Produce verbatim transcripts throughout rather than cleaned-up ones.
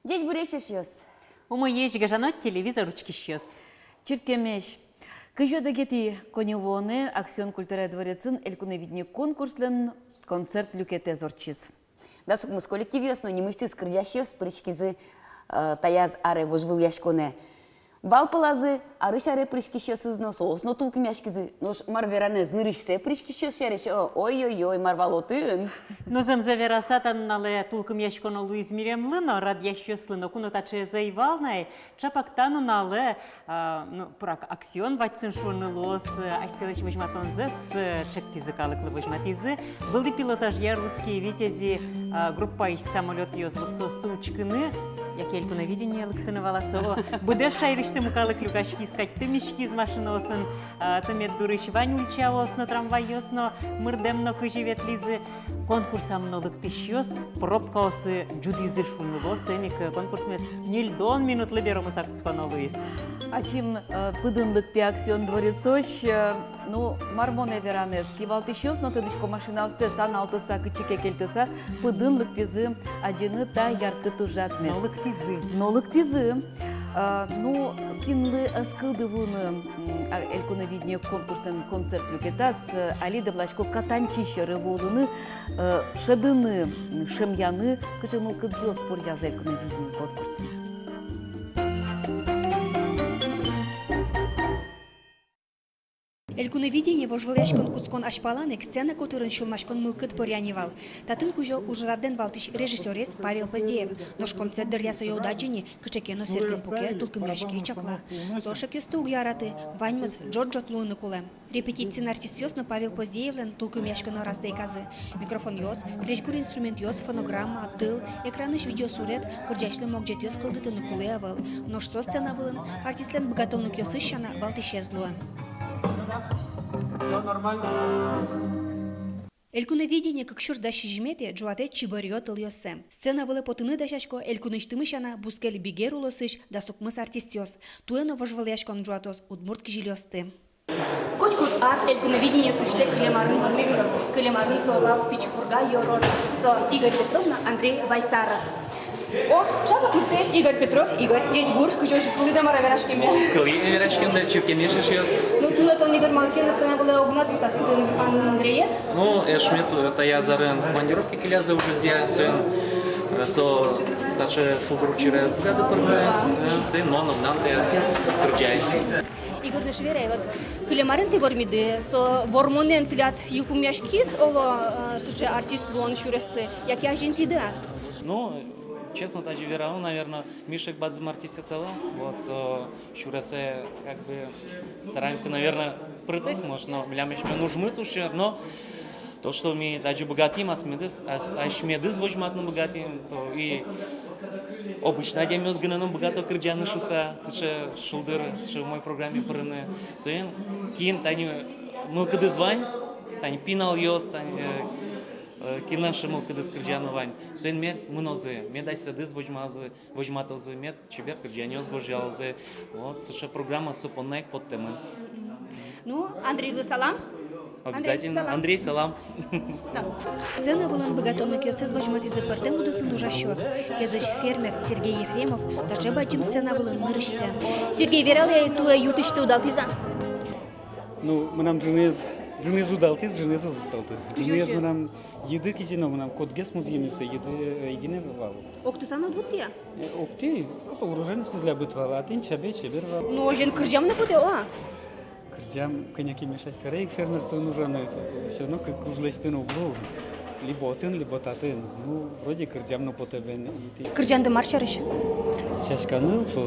Ӟечбуресь, эшъёс! Умоесь гажано телевизор учкисьёс! Чырткемесь! Кызь одӥгетӥ коньывуонэ «Аксион» культура дворецын «Элькуновидение» конкурслэн концерт люкетэз ортчиз. Дас укмыс коллективъёс но нимысьтыз кырӟасьёс пыриськизы, э, таяз аре вожвылъяськонэ. Вал пӧлазы арысь аре пыриськисьёсыз но, соос но тулкымъяськизы. Нош мар веранэз нырысьсэ пыриськисьёс сярысь, о, ой-ой-ой, мар вал отын? Но зэмзэ вераса, та нуналэ тулкымъяськоно луиз милемлы но, радъясьёслы но, куно таӵеез ӧй вал на ай. Чапак та нуналэ, а, ну, пурак «Аксион» вадьсын шуыны луоз, э, асьсэлэсь возьматонзэс, э, чектӥзы, калыклы возьматӥзы. Вылӥ пилотажъя «Русские витязи», а, группаысь самолётъёс лыктӥзы соосты учкыны, яке «Элькуновидение» лыктыны вал-а со. Быдэс шаерысьтымы калык люкаськиз кадь, тымиськиз машинаосын, а, тымет дурысь вань ульчаос но, трамвайёс но мырдэм но кызьы ветлӥзы. Конкурсамы но лыктӥсьёс пробкаосы ӝутӥзы шуыны луоз, соин ик конкурсмес ньыльдон минутлы беромыса кутсконо луиз. Ачим, э, пыдын лыктӥ «Аксион» дворецозь, э, ну, мар монэ веранэз, кивалтӥсьёс но, тодӥсько, машинаостэс аналтыса, кытчы ке кельтыса, пыдын лыктӥзы адӟыны та яркыт ужрадмес. Но лыктӥзы. Но лыктӥзы. А, ну, кинлы ӧз кылды вуыны, м, а, «Элькуновидение» конкурслэн концерт люкетаз, э, али дэмласько Катанчи сьӧры вуылыны, э, шӧдыны, м, шӧмъяны, кыӵе мылкыдъёс пӧръязы «Элькуновидение» конкурсын. «Элькуновидение» вожвылъяськон кутскон азьпалан ик сцена котырын сюлмаськон мылкыд пӧръя ни вал. Татын кузё ужрадлэн валтӥсь режиссёрез Павел Поздеев. Нош концерт дыръя сое уд адӟы ни, кыӵе ке но сэргын пуке, тулкымъяське, чакла. Со шекъёсты уг яраты, ваньмыз ӝот-ӝот луыны кулэ. Репетициын артистъёс но Павел Поздеевлэн тулкымъяськоназ ик ӧй кыльы. Микрофонъёс, крезьгур инструментъёс, фонограмма, тыл, экранысь видеосурет, кырӟасьлы могӟетъёс кылдытыны кулэ ӧвӧл. Нош со сцена вылын артистлэн быгатонлыкъёсыз сяна валтӥсез луэ. «Элькуновидение» кык сюрс дас сизьыметӥ ӝуатэ чибориё тылъёссэ. Сцена вылэ потыны дасясько элькунысьтымы сяна бускель Бигер улосысь дас укмыс артистъёс. Туэ но вожвылъяськон ӝуатоз удмурт кизилиосты. Котькуд ар «Элькуновидениез» усьтэ кылем арын вормемъёс. Кылем арын со луоз Пичи Пурга ёрос. Со Игорь Петров но Андрей Байсаров. О, чапак лыктэ Игорь Петров. Игорь, ӟечбур, кызьы озьы кылӥды, мар-а вераськемды? Кылӥ вераськемды, чырткемесь, эшъёс. Ну, туннэ тон, Игорь, малы ке но сцена вылэ уг на, татын Андреед. Ну, эшмет, э, таяз арын командировке келязы ужезъя, соин, э, со таӵе шулдыр учыре ӧз быгаты пырыны, э, соин мон огнам таяз кырӟай. Игорь, нош верай, вот кылем арын тӥ вормиды, со вормонэн тӥляд йылпумъяськиз, оло, э, сыӵе артист луон сюресты, яке азинтӥды-а? Ну, честно, тазьы верало, наверно, ми шек бадӟым артистъёс ӧвӧл, вот, со сюресэ, как бы, стараемся, наверно, пырытэк, может, но милям асьмелэн ужмы туж ӵем, но то, что ми тазьы быгатӥм асьмедыз, ас-, асьмедыз возьматыны быгатӥм, то и обычно адямиос гинэ но быгато кырӟаны шуыса, таӵе шулдыр, таӵе умой программе пырыны. Соин кин тани мылкыдыз вань, тани пиналъёс, тани, э, э, кинлэн сыӵе мылкыдыз кырӟаны вань, соин мед мынозы, мед асьсэдыз возьмазы, возьматозы, мед чебер кырӟанъёс гожъялозы. Вот, сыӵе программа со понна ик поттэмын. Ну, Андрейлы салам. Обязательно. Андрей, салам. Андрей, салам. Да. Сцена вылын быгатонлыкъёссэс возьматӥзы пӧртэм удысын ужасьёс. Кезысь фермер Сергей Ефремов таӵе бадӟым сцена вылын нырысьсэ. Сергей, вералэ ай, туэ ю-тысьты удалтӥз-а? Ну, мынам ӝыныез, ӝыныез удалтӥз, ӝыныез уз удалты. Ӝыныез мынам йыды кизьы но, мынам котгес музъемъёсты йыды, э, йыды гинэ вал. Октыса но уд вуттэ-а? Э, октӥ, просто урожайность лябыт вал, а тӥни чабей чебер вал. Ну, озьыен кырӟам но потэ, о? Кырӟам, кӧня ке мешать каре ик фермерствоын ужаны, всё равно кык уж лэсьтыны уг лу. Либо отын, либо татын. Ну, вроде кырӟам но потэ бен, и тӥ- Кырӟанды мар сярысь? Сяськаныл со.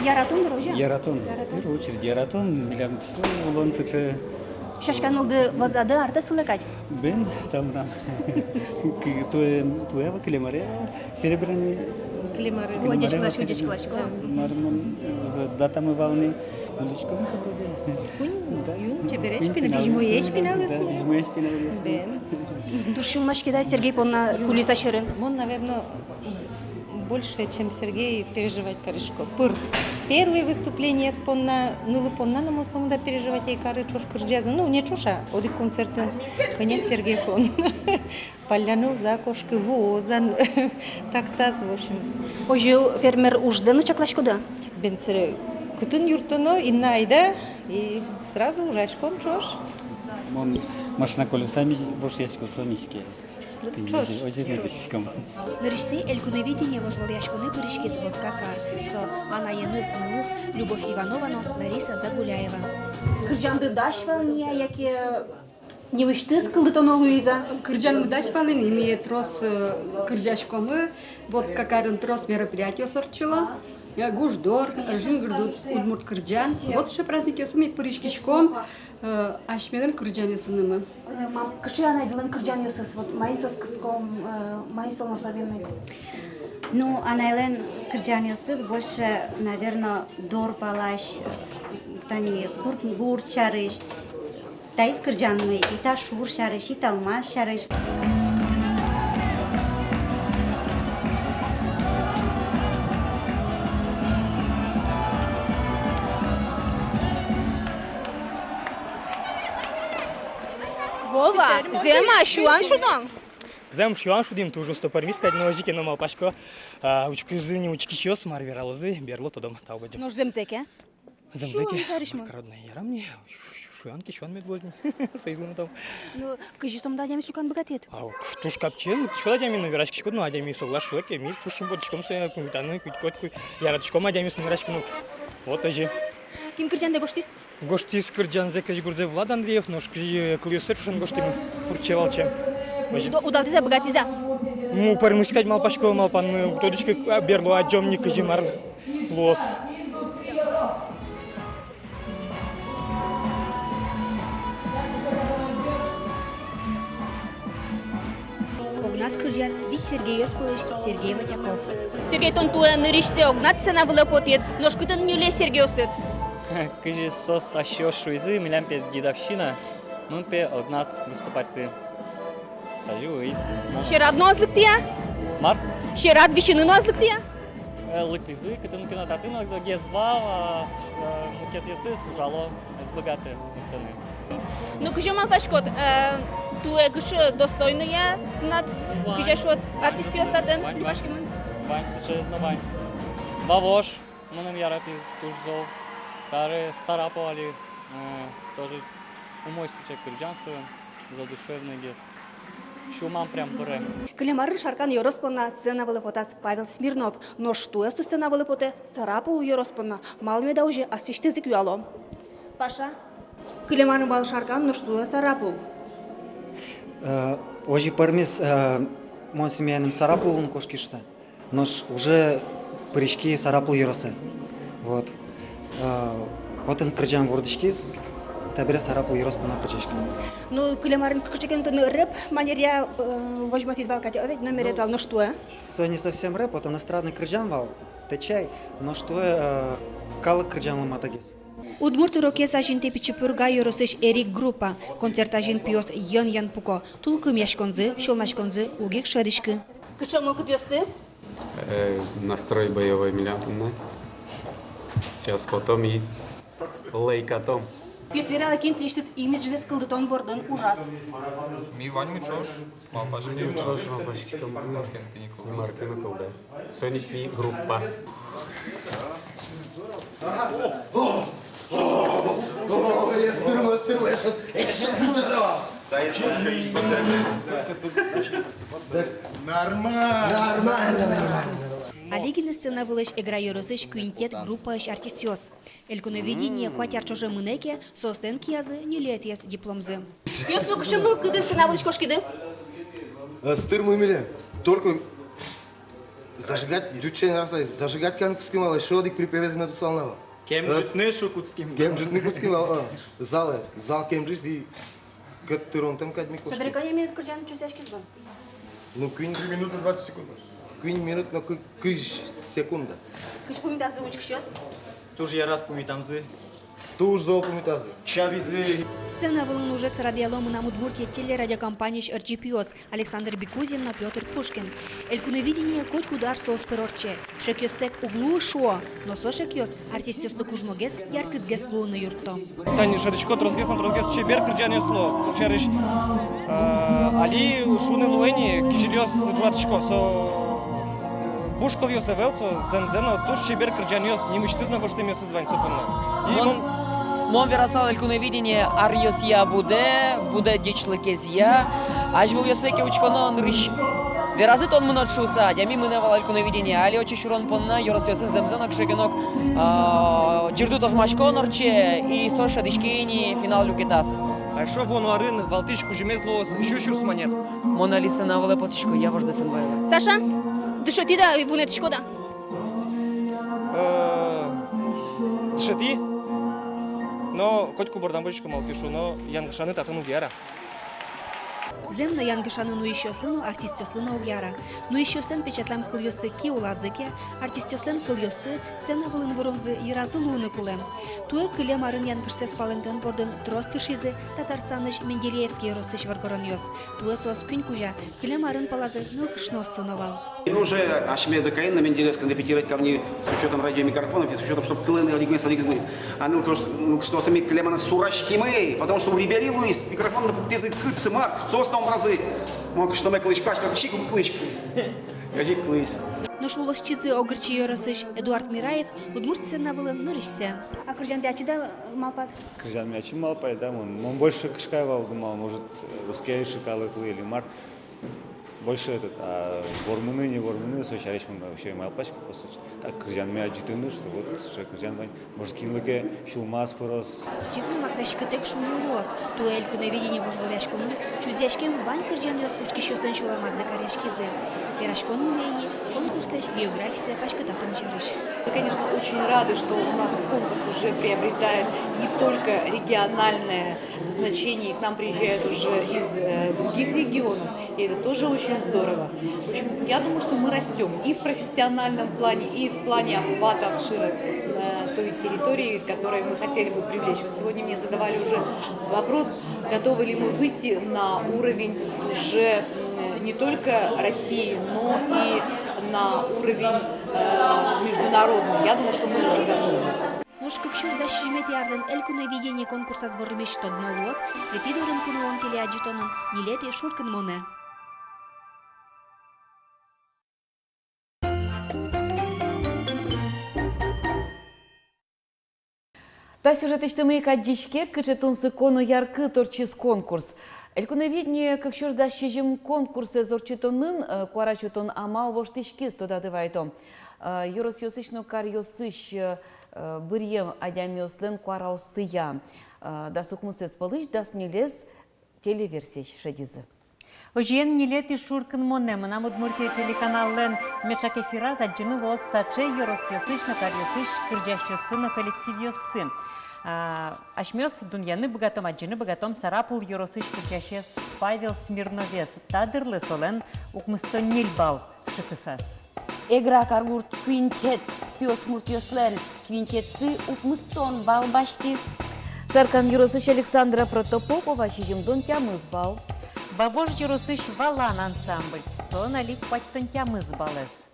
Яратон дыр, озьы-а? Яратон. Яратон. В первую очередь яратон, милям всё улон сыӵе. Сяськанылды вӧзады артэ сылэ кадь? Бен, там, там. К-, туэ, туэ вал, кылем аре вал. Серебряный. Кылем аре. Кылем аре вал, серебряный. Ой, ӟечкыласько, ӟечкыласько. Мар мон, за датамы вал ни, улӥськом кабы де. Куинь, да. Юн, чебересь пинал, визьмоесь пиналъёс. Да, визьмоесь пиналъёс. Бен. Туж сюлмаськид-а Сергей понна кулиса сьӧрын? Мон, наверно, Больше, чем Сергей, переживать карисько. Пыр. Первый выступлениез понна, нылы понна но мон сомында переживать ӧй кары, ӵош кырӟазы. Ну, не ӵош, а одӥг концертын кӧня Сергей пон. Палляны уз-а кошкы, вуоз-а, тактаз, в общем. Озьы фермер ужзэ но чакласькоды-а? Бен, сыре, кытын юрттоно, инна айда, и сразу ужаськом ӵош. Мон машина колесами вошъясько, со миське. Ӵош. Озьы, озьы ми дӥсьтӥськом. Нырысьсэ «Элькуновидение» вожвылъяськонэ пыриськиз «Водка кар». Со анаеныз, нылыз Любовь Иванова но Лариса Загуляева. Кырӟанды дась вал ни-а, яке нимысьтыз кылдытоно луиз-а? Кырӟанмы дась вал ни, ми трос, э, кырӟаськомы, «Водка карын» трос мероприятиос ортчыло. Э, гуждор, э, жингырдут, удмурт кырӟан. Вот сыӵе праздникъёсы ми пыриськиськом, э, асьмелэн кырӟанъёсынымы. Э, мам, кыӵе анайдылэн кырӟанъёсыз, вот маин соос кыском, э, маин солэн особенный? Ну, анайлэн кырӟанъёсыз больше, наверно, дор палась, тани гурт, гурт сярысь. Таиз кырӟанмы и та шур сярысь, и та ылмаз сярысь. Вова, зэм-а, сюан шудом? Зэм, сюан шудӥм, туж усто пӧрмиз кадь, но озьы ке но малпасько, а, учкизы ни учкисьёс, мар вералозы, берло тодом, тау бадӟым. Нош зэмзэ ке? Зэмзэ ке. Сюан сярысь мар. Маркародной ярам ни, шу-, шу-, сюан ке, сюан мед луоз ни. Соизлы но тау. Ну, кызьы сомында адямиос люканы быгатӥд? А, ук, туж капчиен лыктӥськод адями но, вераськиськод но, адями соглаш шуэ ке, ми туж шумпотӥськом сое пумитаны, кутьыко, кутьыко яратӥськом адямиосын вераськыны. Вот озьы. Кин кырӟанзэ гожтӥз? Гожтӥз кырӟанзэ крезьгурзэ Влад Андреев, нош кызьы кылъёссэ ӵошен гожтӥмы, уртче-валтче. Озьы. Удо-, удалтӥз-а, быгатӥд-а? Ну, пӧрмиз кадь малпасько, малпанмы уг тодӥськы, а, берло адӟом ни, кызьы мар луоз. Огназ кырӟаз вить Сергейёс пӧлысь Сергей Ватяков. Сергей, тон туэ нырысьсэ огнад сцена вылэ потӥд, нош кытын ньылез Сергейёсыд? Кызьы соос асьсэос шуизы, милям пе дедовщина, мон пе огнад выступатьты. Тазьы луиз. Сьӧрад но ӧз лыктӥ-а? Мар? Сьӧрад висьыны но ӧз лыктӥ-а? Э, лыктӥзы, кытын ке но татын огез вал, а, с-, э, мукетъёсыз ужало, ӧз быгаты лыктыны. Ну, кызьы малпаськод, э, туэ кыӵе достойной-а тынад, вань, кызьы шуод, артистъёс татын? Вань, вань. Вань, сыӵеез но вань. Вавож мыным яратӥз туж зол. Табере Сарапул али, э, тоже умой сыӵе кырӟан со, задушевнойгес. Сюлмам прям пыре. Кылем арын Шаркан ёрос понна сцена вылэ потаз Павел Смирнов. Нош туэ со сцена вылэ потэ Сарапул ёрос понна. Малы меда, озьы аслэсьтыз ик юало. Паша, кылем арын вал Шаркан, нош туэ Сарапул. Э, озьы пӧрмиз, э, мон семьяным Сарапулын кошкиз шуса. Нош уже пыриськи Сарапул ёросэ. Вот. Э, отын кырӟан вордӥськиз, табере Сарапул ёрос понна кырӟаськом. Ну, кылем арын кыӵе ке но тон рэп манеръя, э, возьматӥд вал кадь, о, ведь номеред вал, нош туэ? Со не совсем рэп, отын эстрадной кырӟан вал, тэчай, нош туэ, э, калык кырӟанлы матэгес. Удмурт рокез азинтэ Пичи Пурга ёросысь «Эрик» группа. Концерт азьын пиос йӧн-йӧн пуко. Тулкымъяськонзы, сюлмаськонзы уг ик шӧдӥськы. Кыӵе мылкыдъёсты? Э, настрой боевой милям туннэ. Сейчас потом и лэйкатом. Пиос верало, кин тӥлесьтыд имиджзэс кылдытон бордын ужаз. Ми ваньмы ӵош малпаськиськом. Ми ӵош малпаськиськом. Маркин тӥни кылдоз. Маркин кылдэ. Соин ик ми группа. Нормально. Нормально, нормально. Али гинэ сцена вылысь Эгра ёросысь «Квинтет» группаысь артистъёс. «Элькуновидение» куать ар ӵоже мынэ ке, соослэн киязы ньылетӥез дипломзы. Пиос, ну кыӵе мылкыдын сцена вылысь кошкиды? Э, стырмы миле. Только зажигать, ӟуч сямен вераса, зажигать карыны кутским вал, эшшо одӥг припевез мед усал на вал. Кемжытыны эшшо кутским. Кемжытыны кутским вал, а. Залэ, зал кемжиз и кӧт тыронтэм кадь ми кошким. Собере кӧня минут кырӟан чузъяськиз вал? Ну, куинь. Три минуты двадцать секунд. Куинь минут но кы-, кызь секунда. Кызьы пумитазы учкисьёс? Туж яраз пумитамзы. Туж зол пумитазы. Чабизы. Сцена вылын ужез радъяло «Мынам Удмуртие» телерадиокомпаниысь ӧрӟипъёс Александр Бикузин но Пётр Пушкин. «Элькуновидение» котькуд ар соос пыр ортче. Шекъёстэк уг луы шуо, но со шекъёс артистъёслы кужмогес, яркытгес луыны юртто. Тани шӧдӥсько, тросгес но тросгес чебер кырӟанъёс луо. Кык сярысь, э, али шуыны луэ ини, кизилиос ӝуатӥсько, со буш кылъёс ӧвӧл, со зэмзэ но туж чебер кырӟанъёс, нимысьтыз но гожтэмъёсыз вань со понна. И мон, мон, мон верасал, «Элькуновидение» аръёсъя будэ, будэ ӟечлыкезъя. Азьвылъёсы ке учконо, нырысь веразы: «Тон мынод» шуыса, адями мынэ вал «Элькуновидение». Али отчы сюрон понна ёросъёсын зэмзэ но кыӵе ке но, а, ӟырдыт ожмаськон ортче, и со шӧдӥське ини финал люкетаз. А эшшо вуоно арын валтӥсь кузьымез луоз сю сюрс манет. Мон али сцена вылэ потӥсько, я вождэс эн вайла. Саша, дышетӥ-а, вунэтӥськод-а? Э, дышетӥ. Но котьку бордам возисько, малы ке шуоно, янгышаны татын уг яра. Зэм но, янгышаны нуисьёслы но, артистъёслы но уг яра. Нуисьёслэн печатлам кылъёссы ки улазы ке, артистъёслэн кылъёссы, сцена вылын вуронзы йыразы луыны кулэ. Туэ кылем арын янгышсэс палэнтон бордын трос тыршизы Татарстанысь Менделеевск ёросысь воргоронъёс. Туэ соос куинь кузя, кылем арын пӧлазы нылкышнооссы но вал. Ну, уже асьме докаин на Менделеевскын репетировать карыны с учётом радиомикрофонов и с учётом, чтоб кылыны одӥгмес одӥгмы. А нылкыш-, нылкышноосмы кылемын сураськимы, потому что ребери луиз, микрофон но пуктӥзы кытчы мар, соос но омразы. Мон кышномурт кылӥсько, ачкы чик кылӥсько. Озьы ик луиз. Нош улосчизы Огырчи ёросысь Эдуард Мираев удмурт сцена вылын нырысьсэ. А кырӟанды ачид-а малпад? Кырӟанме ачим малпай, да, мон. Мон больше кышкай вал, думал, может, э, русский калыклы или мар. Больше этот, а вормыны, не вормыны, со сярысь мон вообще малпасько, просто так кырӟанме адӟытыны, что вот сыӵе кырӟан вань. Может, кинлы ке сюлмаз пыроз. Чик но мактаськытэк шуыны луоз, туэ «Элькуновидение» вожвылъяськонын чузъяськем вань кырӟанъёс учкисьёслэн сюлмазы каръяськизы. Вераськон мынэ ини конкурслэсь географизэ паськытатон сярысь. Мы, конечно, очень рады, что у нас конкурс уже приобретает не только региональное значение, и к нам приезжают уже из, э, других регионов, и это тоже очень здорово. В общем, я думаю, что мы растём и в профессиональном плане, и в плане охвата обшира, э, той территории, которой мы хотели бы привлечь. Вот сегодня мне задавали уже вопрос, готовы ли мы выйти на уровень уже, м, не только России, но и на уровень, э, международный. Я думаю, что мы уже готовы. Нош кык сюрс дас сизьыметӥ арлэн «Элькуновидение» конкурсаз вормись тодмо луоз Светӥ дорын куноын телеадӟытонын ньылетӥ шуркынмонэ. Та сюжетысьтымы ик адӟиське, кыӵе тунсыко но яркыт ортчиз конкурс. «Элькуновидение» кык сюрс дас сизьым конкурсэз ортчытонын, э, куара сётон амал воштӥськиз, тодады вайытом. Э, ёросъёсысь но каръёсысь, э, э, быръем адямиослэн куараоссыя. Э, дас укмысэз пӧлысь дас ньылез телеверсиез шедизы. Озьыен, ньылетӥ шуркынмонэ «Мынам Удмуртие» телеканаллэн меӵак эфираз адӟыны луоз таӵе ёросъёсысь но каръёсысь кырӟасьёсты но коллективъёсты. А, асьмеос дунъяны быгатом, адӟыны быгатом Сарапул ёросысь кырӟасез Павел Смирновез. Та дырлы солэн укмыстон ньыль балл шыкысаз. Эгра каргурт квинтет, пиосмуртъёслэн квинтетсы укмыстон балл басьтӥз. Шаркан ёросысь Александра Протопопова сизьымдон тямыс балл. Вавож ёросысь «Валан» ансамбль, солэн али куатьтон тямыс баллэз.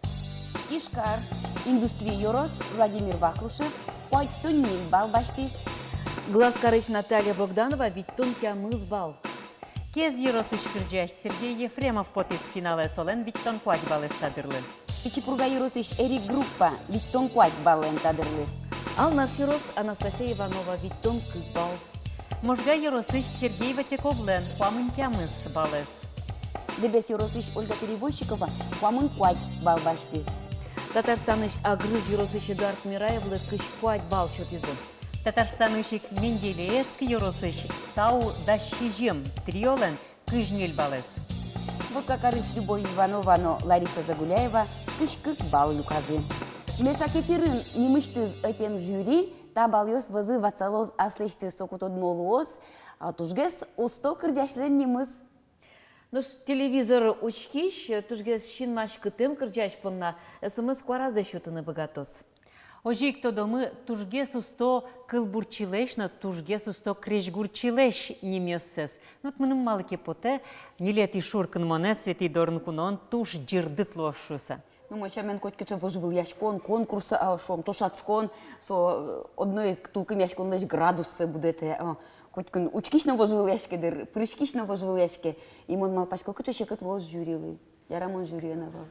Ижкар, Индустрий ёрос, Владимир Вахрушев куатьтон ньыль балл басьтӥз. Глазкарысь Наталья Богданова витьтон тямыс балл. Кез ёросысь кырӟась Сергей Ефремов потӥз финалэ, солэн витьтон куать баллэз та дырлы. Пичи Пурга ёросысь «Эрик» группа витьтон куать баллэн та дырлы. Алнаш ёрос, Анастасия Иванова витьтон кык балл. Можга ёросысь Сергей Вотяковлэн куамын тямыс баллэз. Дэбес ёросысь Ольга Перевозчикова куамын куать балл басьтӥз. Татарстанысь Агрыз ёросысь Эдуард Мираевлы кызь куать балл сётӥзы. Татарстанысь ик Менделеевск ёросысь «Тау дас сизьым» триолэн кызь ньыль баллэз. Вотка карысь Любовь Иванова но Лариса Загуляева кызь кык балл люказы. Меӵак эфирын нимысьтыз ӧтем жюри та баллъёс вӧзы ватсалоз аслэсьтыз, соку тодмо луоз, а, тужгес усто кырӟасьлэн нимыз. Нош телевизор учкись тужгес синмаськытэм кырӟась понна СМС куаразэ сётыны быгатоз. Озьы ик тодомы тужгес усто кылбурчилэсь но тужгес усто крезьгурчилэсь нимъёссэс. Ну вот мыным малы ке потэ, ньылетӥ Шуркин монэ, Светӥ Дорын куноын туж ӟырдыт луоз шуыса. Ну, мон сямен, котькыӵе вожвылъяськон, конкурс, а, шуом, тошатскон, со, э, одно ик тулкымъяськонлэсь градуссэ будэтэ, а, котькин учкись но вожвылъяське дыр, пыриськись но вожвылъяське. И мон малпасько, кыӵе секыт луоз жюрилы. Яра, мон жюриын ӧвӧл.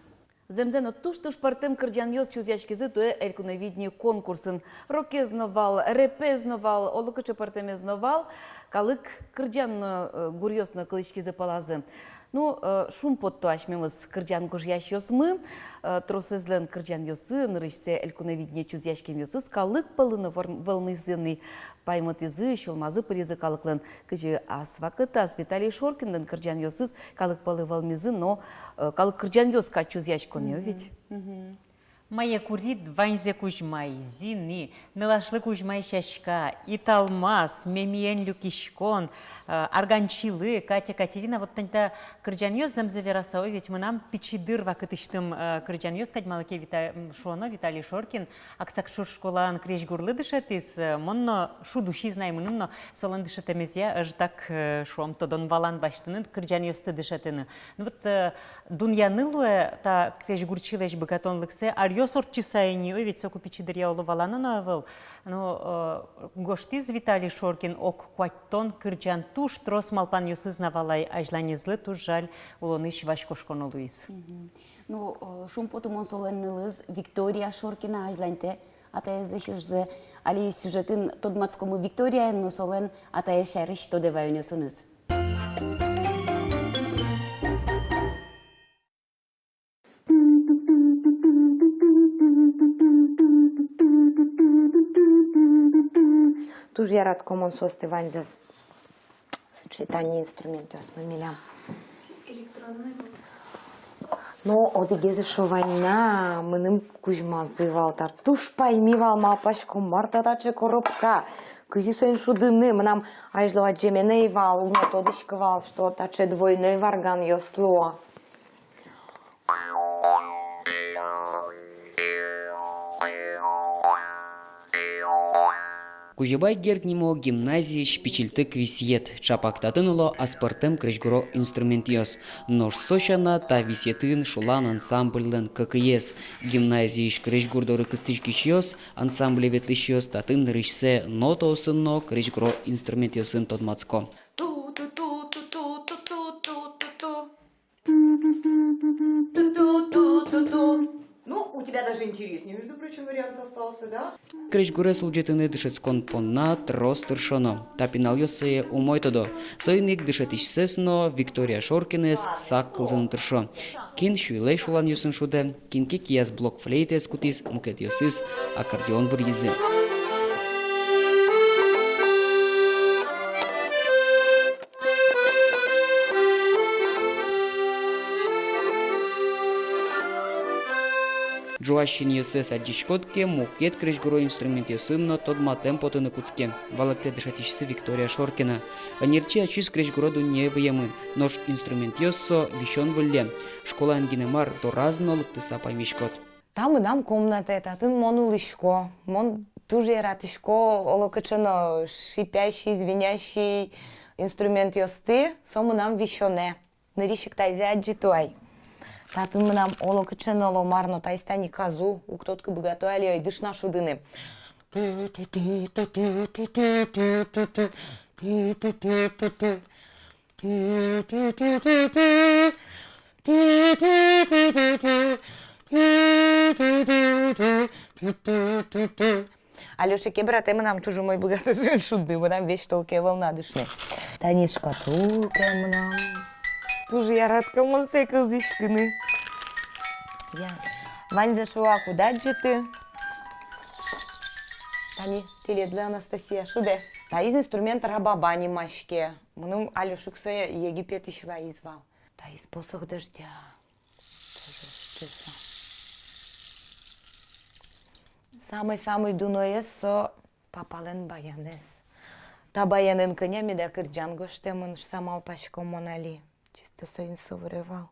Зэмзэ но, туж-туж пӧртэм кырӟанъёс чузъяськизы туэ «Элькуновидение» конкурсын. Рокез но вал, рэпез но вал, олокыӵе пӧртэмез но вал, калык кырӟан но, э, гуръёс но кылӥськизы пӧлазы. Ну, э, шумпотто асьмемыз кырӟан гожъясьёсмы, э, тросэзлэн кырӟанъёссы, нырысьсэ «Элькуновидение» чузъяськемъёсыз калык пӧлы но вор-, вӧлмизы ни, паймытӥзы, сюлмазы пыризы калыклэн. Кызьы ас вакытаз Виталий Шоркинлэн кырӟанъёсыз калык пӧлы вӧлмизы но, э, калык кырӟанъёс кадь чузъясько ни, о ведь. Мае курид, ваньзэ кузьмай, зини, нылашлы кузьмай сяська, италмас, мемиен люкиськон, э, арганчилы, Катя, Катерина, вот тани та кырӟанъёс, зэмзэ вераса, о ведь, мынам пичи дыр вакытысьтым, э, кырӟанъёс кадь, малы ке Вита-, м, шуоно, Виталий Шоркин Аксакчур школаын крезьгурлы дышетӥз, э, мон но шуд усиз на ай, мыным но солэн дышетэмезъя ӧжытак, э, шуом, тодон-валан басьтыны, кырӟанъёсты дышетыны. Ну вот, э, дунъяны луэ та крезьгурчилэсь быгатонлыксэ, аръёс ортчыса ини, о ведь, соку пичи дыръя оло валано но ӧвӧл. Ну, э, гожтӥз Виталий Шоркин ог куатьтон кырӟан, туж трос малпанъёсыз на вал ай азьланезлы, туж жаль, улонысь васькошконо луиз. Ну, э, шумпотымон солэн нылыз Виктория Шоркина, азьланьтэ атаезлэсь ужзэ. Али сюжетын тодматскомы Викториен но солэн атаез сярысь тодэ ваёнъёсыныз. Туж яратӥсько мон соосты ваньзэс. Сыӵе тани инструментъёсмы милям. Электронный. Но одӥгез эшшо вань на, мыным кузьмазы вал та. Туж пайми вал, малпасько, мар та таӵе коробка. Кызьы соин шудыны, мынам азьло адӟеме но ӧй вал, уг но тодӥськы вал, что таӵе двойной варганъёс луо. Кузебай Герд нимо гимназиысь пичильтык висъет. Чапак татын уло аспӧртэм крезьгуро инструментъёс. Нош со сяна та висъетын шулан ансамбльлэн кӧкыез. Гимназиысь крезьгур доры кыстӥськисьёс, ансамбле ветлӥсьёс татын нырысьсэ нотаосын но крезьгуро инструментъёсын тодматско. Ну, у тебя даже интереснее, между прочим, вариант остался, да? Крезьгурез улӟытыны дышетскон понна трос тыршоно. Та пиналъёс сое умой тодо. Соин ик дышетӥсьсэс но, Виктория Шоркинэз, сак кылзыны тыршо. Кин сюйлэсь улонъёсын шудэ, кин ке кияз блокфлейтаез кутӥз, мукетъёсыз аккордеон быръизы. Ӝуась синъёссэс адӟиськод ке, мукет крезьгуро инструментъёсын но тодматэм потыны кутске, валэктэ дышетӥсьсы Виктория Шоркина. Ӧнерчи ачиз крезьгуро дуннее выемын, нош инструментъёс со висён выллем. Школаын гинэ мар, дораз но лыктыса паймиськод. Та мынам комнатае, татын мон улӥсько. Мон туж яратӥсько олокыӵе но шипящий, звенящий инструментъёсты, со мынам висёнэ. Нырысь ик таизэ адӟиты ай. Татын мынам олокыӵе но ломар но, таиз тани казу, уг тодӥськы, быгато али ӧй дышна шудыны. Алёша ке братэ мынам туж умой быгатэ шудыны, мынам весь толке ӧвӧл на дышны. Тани шкатулка мынам. Туж яратӥсько мон сое кылзӥськыны. Я. Ваньзэ шуак уд адӟыты. Тани тӥледлы, Анастасия, шудэ. Таиз инструмент рабаба нимаське. Мыным Алёша ик сое Египетысь ваиз вал. Таиз посох дождя. Самой-самой дуноез со папалэн баянэз. Та баянэн кӧня меда кырӟан гожтэмын шуса малпасько мон али. Чисто соин со выре вал.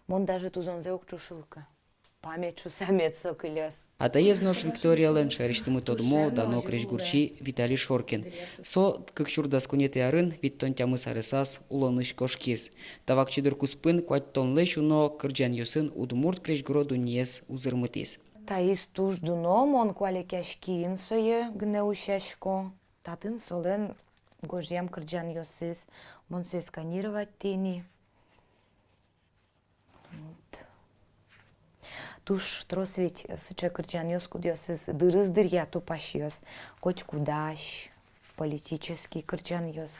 Мон даже тузонзэ уг ӵушылкы. Память шуса мед со кылёз. Атаез нош Викториялэн шаерысьтымы тодмо, дано крезьгурчи Виталий Шоркин. Со кык сюрс дас куинетӥ арын витьтон тямыс аресаз улонысь кошкиз. Та вакчи дыр куспын куатьтонлэсь уно кырӟанъёсын удмурт крезьгуро дуннеез узырмытӥз. Таиз туж дуно, мон куалекъяськи ини сое гинэ усьясько. Татын солэн гожъям кырӟанъёсыз, мон сое сканировать тӥни. Вот. Туж трос ведь сыӵе кырӟанъёс, кудъёсыз дырыз дыръя тупасьёс, котькудӥз политический кырӟанъёс.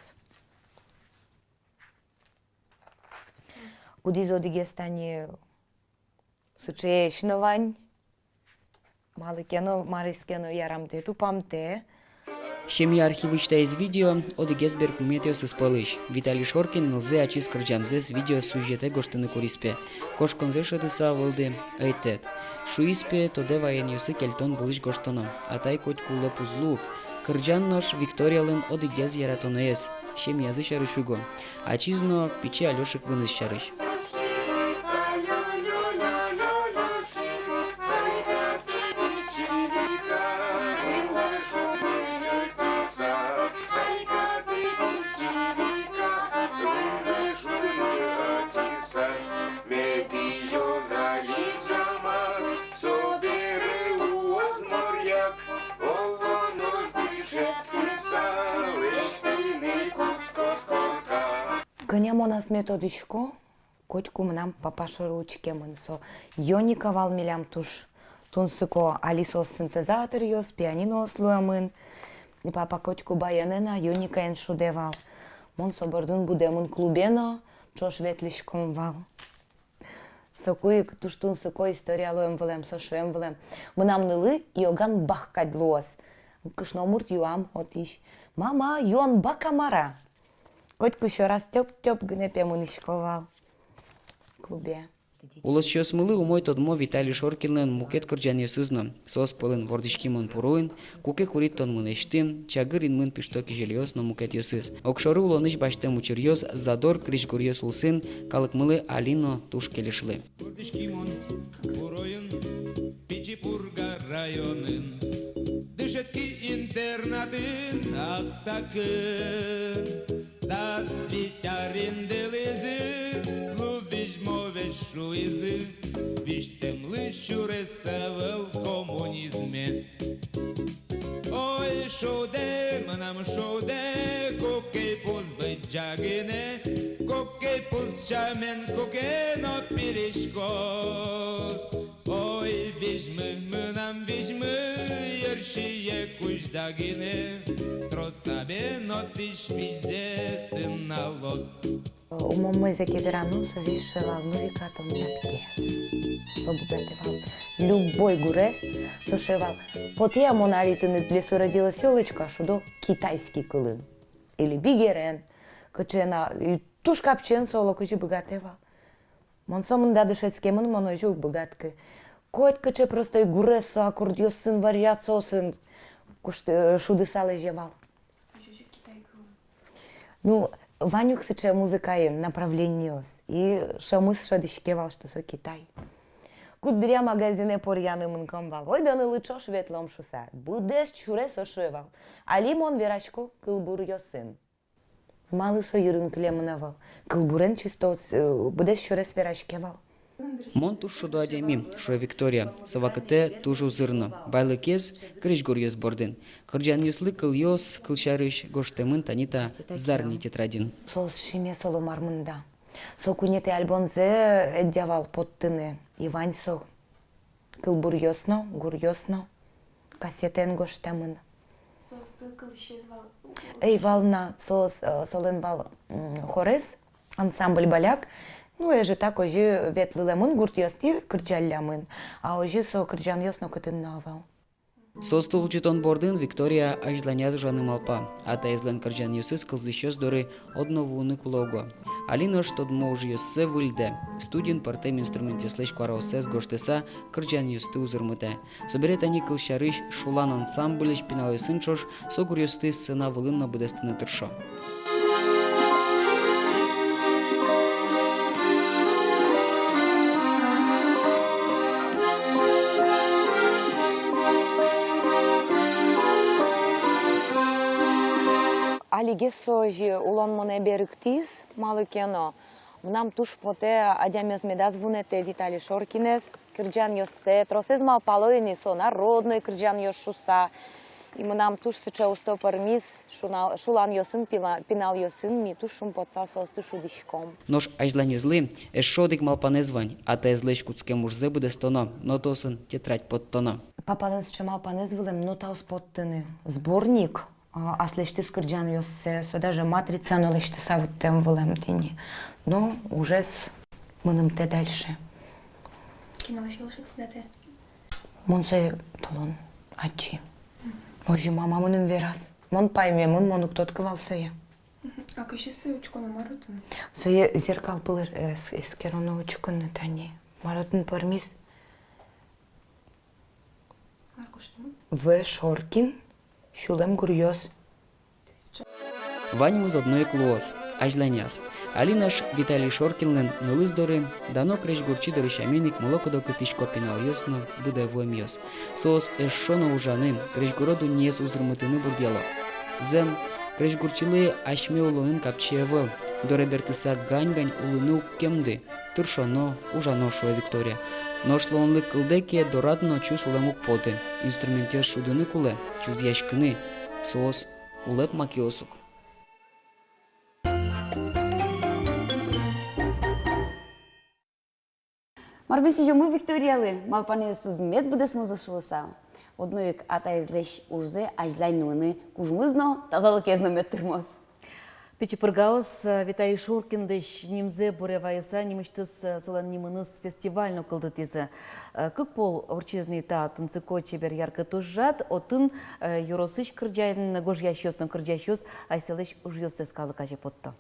Кудӥз одӥгез тани сыӵеесь но вань. Малы ке но, мариз ке но, ярамтэ, тупамтэ. «Семья» архивысь таиз видео — одӥгез берпуметӥосыз пӧлысь. Виталий Шоркин нылзэ ачиз кырӟамзэс видеосюжетэ гожтыны куриз, пе. Кошконзэ шӧдыса вылды ӧй тэт. Шуиз, пе, тодэ ваёнъёсы кельтон вылысь гожтоно. Атай котьку лӧп уз луы ук. Кырӟан нош Викториялэн одӥгез яратоноез, семьязы сярысь уго. Ачиз но пичи Алёшик выныз сярысь. Кӧня мон асме тодӥсько, котьку мынам папа шоры учкемын. Со ёника вал милям туж тунсыко, али соос синтезаторъёс, пианиноос луэмын. И папа котьку баянэн но, ёникаен шудэ вал. Мон со бордын будэмын клубе но, ӵош ветлӥськом вал. Соку ик туж тунсыко история луэм вылэм, со шуэм вылэм: мынам нылы иоганбак кадь луоз. Кышномурт юам отысь: «Мама, юанбак-а мар-а?» Котьку сьӧраз тёп-тёп гинэ, пе, мынӥсько вал клубе. Улосчиосмылы умой тодмо Виталий Шоркинлэн мукет кырӟанъёсыз но. Соос пӧлын «Вордӥськи мон пуруын», «Куке курид тон мынэсьтым», «Чагыр инмын пишто кизилиос» но мукетъёсыз. Огшоры улонысь басьтэм учыръёс, задор крезьгуръёс улсын калыкмылы али но туж кельышлы. Вордӥськи мон пуруын, Пичи Пурга районын, дышетски интернатын, Аксакын. Дас вить ар интылӥзы, лу визьмо весь шуизы, визьтэмлы сюрес ӧвӧл коммунизме. Ой, шудэ, мынам шудэ, кукей пус быдӟа гинэ, кукей пус сямен куке но пилиськоз. Ой, визьмы, мынам визьмы, йырсие кузьда гинэ, трос а бен отысь визьзэ сыналод. Умой-умойзэ ке верано, со весь шуэ вал: «Ну, Вика, тон мынам гес». Со быгатэ вал любой гурез, со шуэ вал: «Потэ-а мон али тыныд «В лесу родилась ёлочка» шудо китайский кылын или бигерен, кыӵе но, и туж капчиен со оло кызьы быгатэ вал». Мон сомында дышетскемын, мон озьы уг быгатӥськы. Котькыӵе простой гурез со аккордъёсын, вариациосын кушт-, э, шудыса лэзе вал. Ну, вань ук сыӵе музыкаын направлениос. И шӧмыз шӧдӥське вал, что со Китай. Куддыръя магазинэ поръяны мынком вал. Ойдо нылы ӵош ветлом шуса. Быдэс сюрес со шуэ вал: «Али мон верасько кылбуръёсын». Малы со йырын кылемын ӧвӧл? Кылбурен чисто, э, быдэс сюрес вераське вал. «Мон туж шудо адями, — шуэ Виктория. — Со вакытэ туж узыр но. Байлыкез крезьгуръёс бордын». Кырӟанъёслы кылъёс, кылсярысь, гожтэмын тани та зарни тетрадьын. Соос шимес оло мар мында. Со куинетӥ альбомзэ ӧдъя вал поттыны. И вань со. Кылбуръёс но, гуръёс но кассетаен гожтэмын. Соосты кылсез вал? Ӧй вал на, соос, э, солэн вал, м, хорез, ансамбль «Боляк». Ну, ӧжытак озьы ветлылэмын, гуртъёстӥ кырӟаллямын. А озьы со кырӟанъёс но кытын но ӧвӧл. Соосты улӟытон бордын Виктория азьланяз ужаны малпа. Атаезлэн кырӟанъёсыз кылзӥсьёс доры одно вуыны кулэ уго. Али нош тодмо ужъёссэ выльдэ. Студиын пӧртэм инструментъёслэсь куараоссэс гожтыса, кырӟанъёсты узырмытэ. Собере тани, кылсярысь, «Шулан» ансамбльысь пиналъёсын ӵош со гуръёсты сцена вылын но быдэстыны тыршо. Алигес со озьы улон монэ берыктӥз, малы ке но мынам туж потэ, адямиос медаз вунэтэ Виталий Шоркинэз, кырӟанъёссэ, тросэз малпало ини, со народной кырӟанъёс шуыса. И мынам туж сыӵе усто пӧрмиз, шуна-, шуланъёсын, пила-, пиналъёсын ми туж шумпотыса соосты шудӥськом. Нош азьланезлы эшшо одӥг малпанэз вань: атаезлэсь кутскем ужзэ быдэстоно, нотаосын тетрадь поттоно. Папалэн сыӵе малпанэз вылэм нотаос поттыны, сборник, а, аслэсьтыз кырӟанъёссэ, со даже матрица но лэсьтыса вуттэм вылэм тӥни. Но ужез мынымтэ дальше. Кинлэсь вал шуктӥд-а? Мон сое толон адӟи. Озьы мама мыным вераз. Мон паймемын, мон уг тодӥськы вал сое. Мгм. А кызьы сое учконо, мар отын? Сое зеркал пыр, э, эс-, эскероно, учконо, тани мар отын пӧрмиз. Мар гожтэмын? В. Шоркин, «Сюлэм гуръёс». Ваньмыз одно ик луоз азьланяз. Али нош Виталий Шоркинлэн нылыз доры, дано крезьгурчи доры сямен ик, мылокыдо кыстӥсько пиналъёс но быдэ вуэмъёс. Соос эшшо но ужаны, крезьгуро дуннеез узырмытыны бурдъяло. Зэм, крезьгурчилы асьме улонын капчи ӧвӧл, доре бертыса гань-гань улыны уг кемды. Тыршоно, ужано, шуэ Виктория. Нош луонлык кылдэ ке, дорад но чус улэм уг поты. Инструментъёс шудыны кулэ, чузъяськыны. Соос улэп макеос ук. Мар бен сӥзёмы Викториялы, малпанъёсыз мед быдэсмозы шуыса. Одно ик атаезлэсь ужзэ азьлань нуыны кужмыз но, тазалыкез но мед тырмоз. Пичи Пургаос, э, Виталий Шоркинлэсь нимзэ буре вайыса, нимысьтыз, э, солэн нимыныз фестиваль но кылдытӥзы. Э, кык пол ортчиз ни та тунсыко, чебер, яркыт ужрад, отын, э, ёросысь кырӟан-гожъясьёс но кырӟасьёс асьсэлэсь ужъёссэс калык азе потто.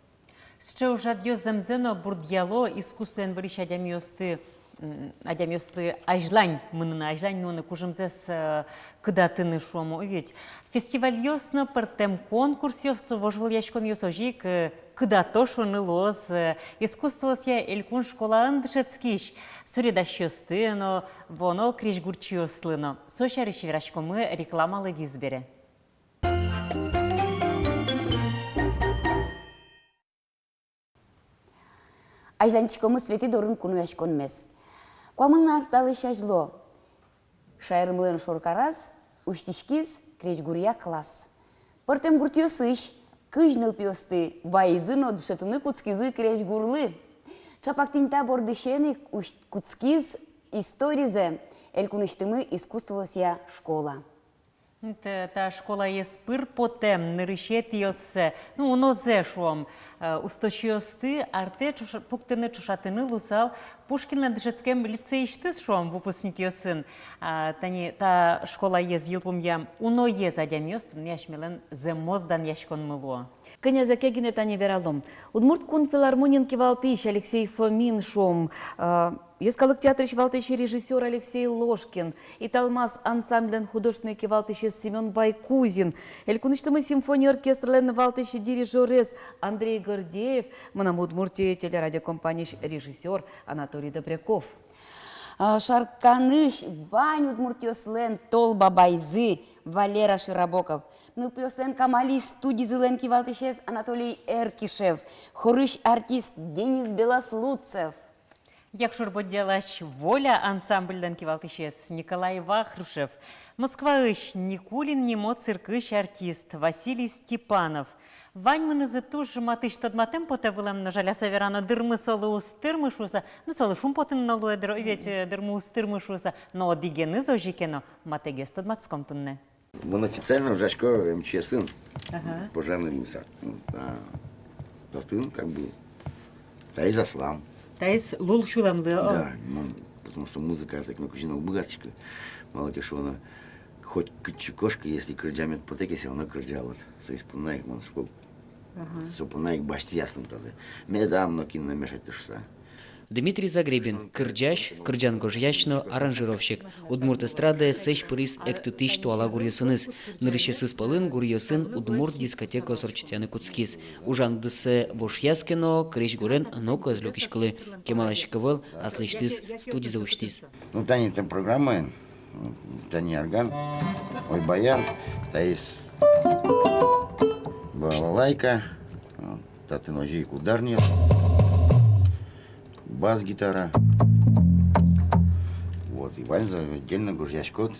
Сыӵе ужрадъёс зэмзэ но бурдъяло искусствоен вырись адямиосты, м, адямиослы азьлань мыныны, азьлань нуыны, кужымзэс, э, кыдатыны, шуом, о ведь. Фестивальёс но, пӧртэм конкурсъёс, вожвылъяськонъёс озьы ик, э, кыдато шуыны луоз, э, искусствоосъя элькун школаын дышетскись суредасьёсты но, вуоно крезьгурчиослы но. Со сярысь вераськомы рекламалы вис бере. Азьланьтӥськомы Светӥ дорын кунояськонмес. Куамын ар талэсь азьло шаермылэн шоркараз усьтӥськиз крезьгуръя класс. Пӧртэм гуртъёсысь кызь нылпиосты вайизы но дышетыны кутскизы крезьгурлы. Чапак тӥни та бордысен ик усь-, кутскиз историзэ элькунысьтымы искусствоосъя школа. Т-, та школаез пыр потэм нырысетӥосыз, ну, унозэ, шуом, э, усточиосты артэ ӵош-, пуктыны, ӵошатыны луысал Пушкинлэн дышетскем лицейысьтыз, шуом, выпускникъёсын. А, тани та школаез йылпумъям уноез адямиос туннэ асьмелэн зэмос данъяськонмы луо. Кӧня ке гинэ тани вералом. Удмурт кун филармониын кивалтӥсь Алексей Фомин, шуом, э, Йӧскалык театрысь валтӥсь режиссёр Алексей Ложкин, «Италмас» ансамбльлэн художественной кивалтӥсез Семён Байкузин, элькунысьтымы симфония оркестрлэн валтӥсь дирижёрез Андрей Гордеев, «Мынам Удмуртие» телерадиокомпаниысь режиссёр Анатолий Добряков. А, Шарканысь вань удмуртъёслэн Тол Бабайзы Валера Широбоков, нылпиослэн «Камали» студизылэн кивалтӥсез Анатолий Эркишев, хорысь артист Денис Белослудцев. Якшур-Бӧдьялась «Воля» ансамбльлэн кивалтӥсез Николай Вахрушев, Москваысь Никулин нимо циркысь артист Василий Степанов. Ваньмынызы туж матысь тодматэм потэ вылэм, но жаляса верано, дырмы солы уз тырмы шуыса, ну, солы шумпотыны но луэ дыр, ведь, э, дырмы уз тырмы шуыса, но одӥгеныз озьы ке но матэгес тодматском туннэ. Мон официально ужасько эм че эсын, ага, пожарный луыса. А, татын, как бы, таиз аслам. Таиз лул сюлэмлы, о. Да, мон, потому что музыка так, ну, кызьы но уг быгатӥськы. Малы ке шуоно, хоть кытчы кошкы, если кырӟа мед потэ ке, всё равно кырӟа, вот. Соиз понна ик мон школ. Ага. Со понна ик басьтӥ аслым тазэ. Медам нокин но мешать шуыса. Дмитрий Загребин, кырӟась, кырӟан гожъясь но аранжировщик. Удмурт эстрадае сэзь пыриз эктытӥсь туала гуръёсыныз. Нырысьёсыз пӧлын гуръёсын удмурт дискотекаос ортчытъяны кутскиз. Ужан удысэ вошъяз ке но, крезьгурен ноку ӧз люкиськылы. Кемалась ик ӧвӧл аслэсьтыз студизэ усьтӥз. Ну, тани та программаын, м, тани арган, ойбаян, таиз Балалайка, а, татын озьы ик ударный, бас-гитара. Вот, и ваньзэ отдельно гожъяськод.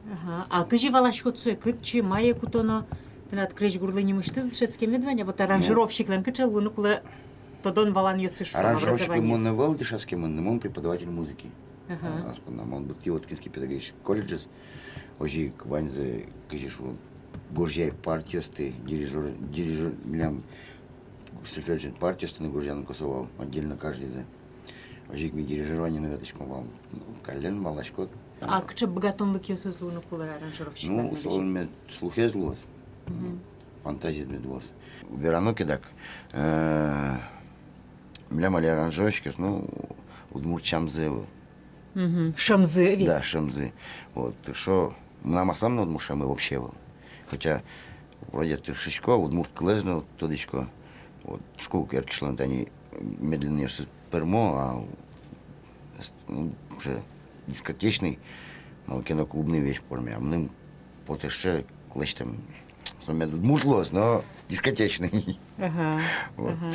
Ага. А кызьы валаськод сое, кытчы, мае кутоно? Тынад крезьгурлы нимысьтыз дышетскемед вань-а? Вот аранжировщиклэн кыӵе луыны кулэ тодон-валанъёсыз, шуом, аранжировщик образованиез? Мон ӧвӧл дышетскемын, но мон преподаватель музыки. Ага. А, аспонна мон быдтӥ Воткинский педагогический колледжез, озьы ик ваньзэ, кызьы шуо, гожъяй партиосты, дирижёр, дирижёр, милям сольфеджион партиосты но гожъяны косо вал, отдельно каждыйзэ. Озьы ик ми дирижированиен но ветлӥськом вал. Ну, каллен валаськод. А кыӵе быгатонлыкъёсыз луыны кулэ аранжировщиклэн? Ну, солэн мед слухез луоз. Мгм. Фантазиез мед луоз. Верано ке дак, э, милям али аранжировщикъёс, ну, удмурт сямзы ӧвӧл. Мгм. Шӧмзы ведь. Да, шӧмзы. Вот, так что мынам аслам но удмурт сямы вообще ӧвӧл. Хотя вроде тыршисько, удмурт кылэз но тодӥсько. Вот, шуко ук, эркишлэн тани медленнойёсыз пӧрмо, а, ну, уже дискотечный, малы ке но клубный весь пӧрме. А мыным потэ сыӵе, лэсьтэм. Со мед удмурт луоз, но дискотечный. Ага, вот. Ага.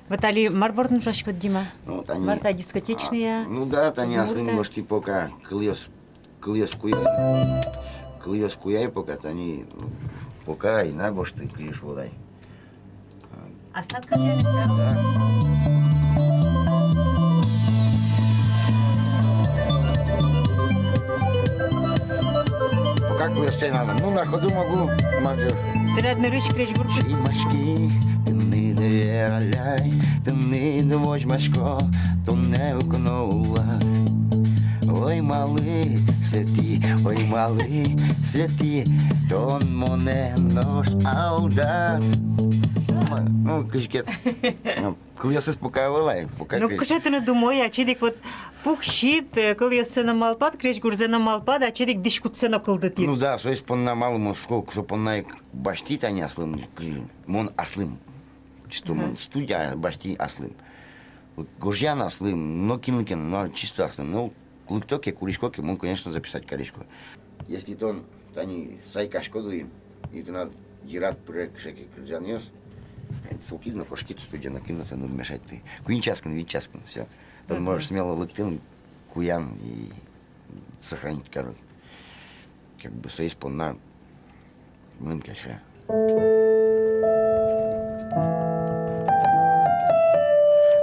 Вот али мар бордын ужаськод, Дима? Ну, тани, мар та, дискотечный-а? А, ну да, тани удмурт-а? Аслым гожтӥ пока кылъёс, кылъёс куяй. Кылъёс куяй пока, тани, ну, пока ӧй на гожты, кызьы шуод ай. Аслад кырӟамед, да? Да. Пока кылъёстэс ӧй на, ну, на ходу могу, могу. Тынад нырысь крезьгур. Синмаськи, тыныд вераляй, тыныд возьмасько, туннэ укно улад. Ой, малы светӥ, ой, малы светӥ, тон монэ нош алдад. Ну, кызьы ке. Ну, кылъёсыз пока ӧвӧл ай, пока. Ну, кызьы. Кыӵе тыныд умой, ачид ик вот пуксид, э, кылъёссэ но малпад, крезьгурзэ но малпад, ачид ик дӥськутсэ но кылдытӥд. Ну да, соиз понна, малы мон шуко, со понна ик басьтӥ тани аслым, кызьы, мон аслым. Чисто мон студия басьтӥ аслым. Вот гожъян аслым, нокинлы ке но, чисто аслым. Ну, лыкто ке, курисько ке, мон, конечно, записать карисько. Если тон тани сайкаськод уин, и тынад йырад пыре кыӵе ке кырӟанъёс, султӥд но кошкид студие, нокин но тыныд уг мешайтты. Куинь часкын, вить часкын, всё. Тон можешь смело лыктыны, куян и сохранить карод. Как бы соиз понна мыным кельше.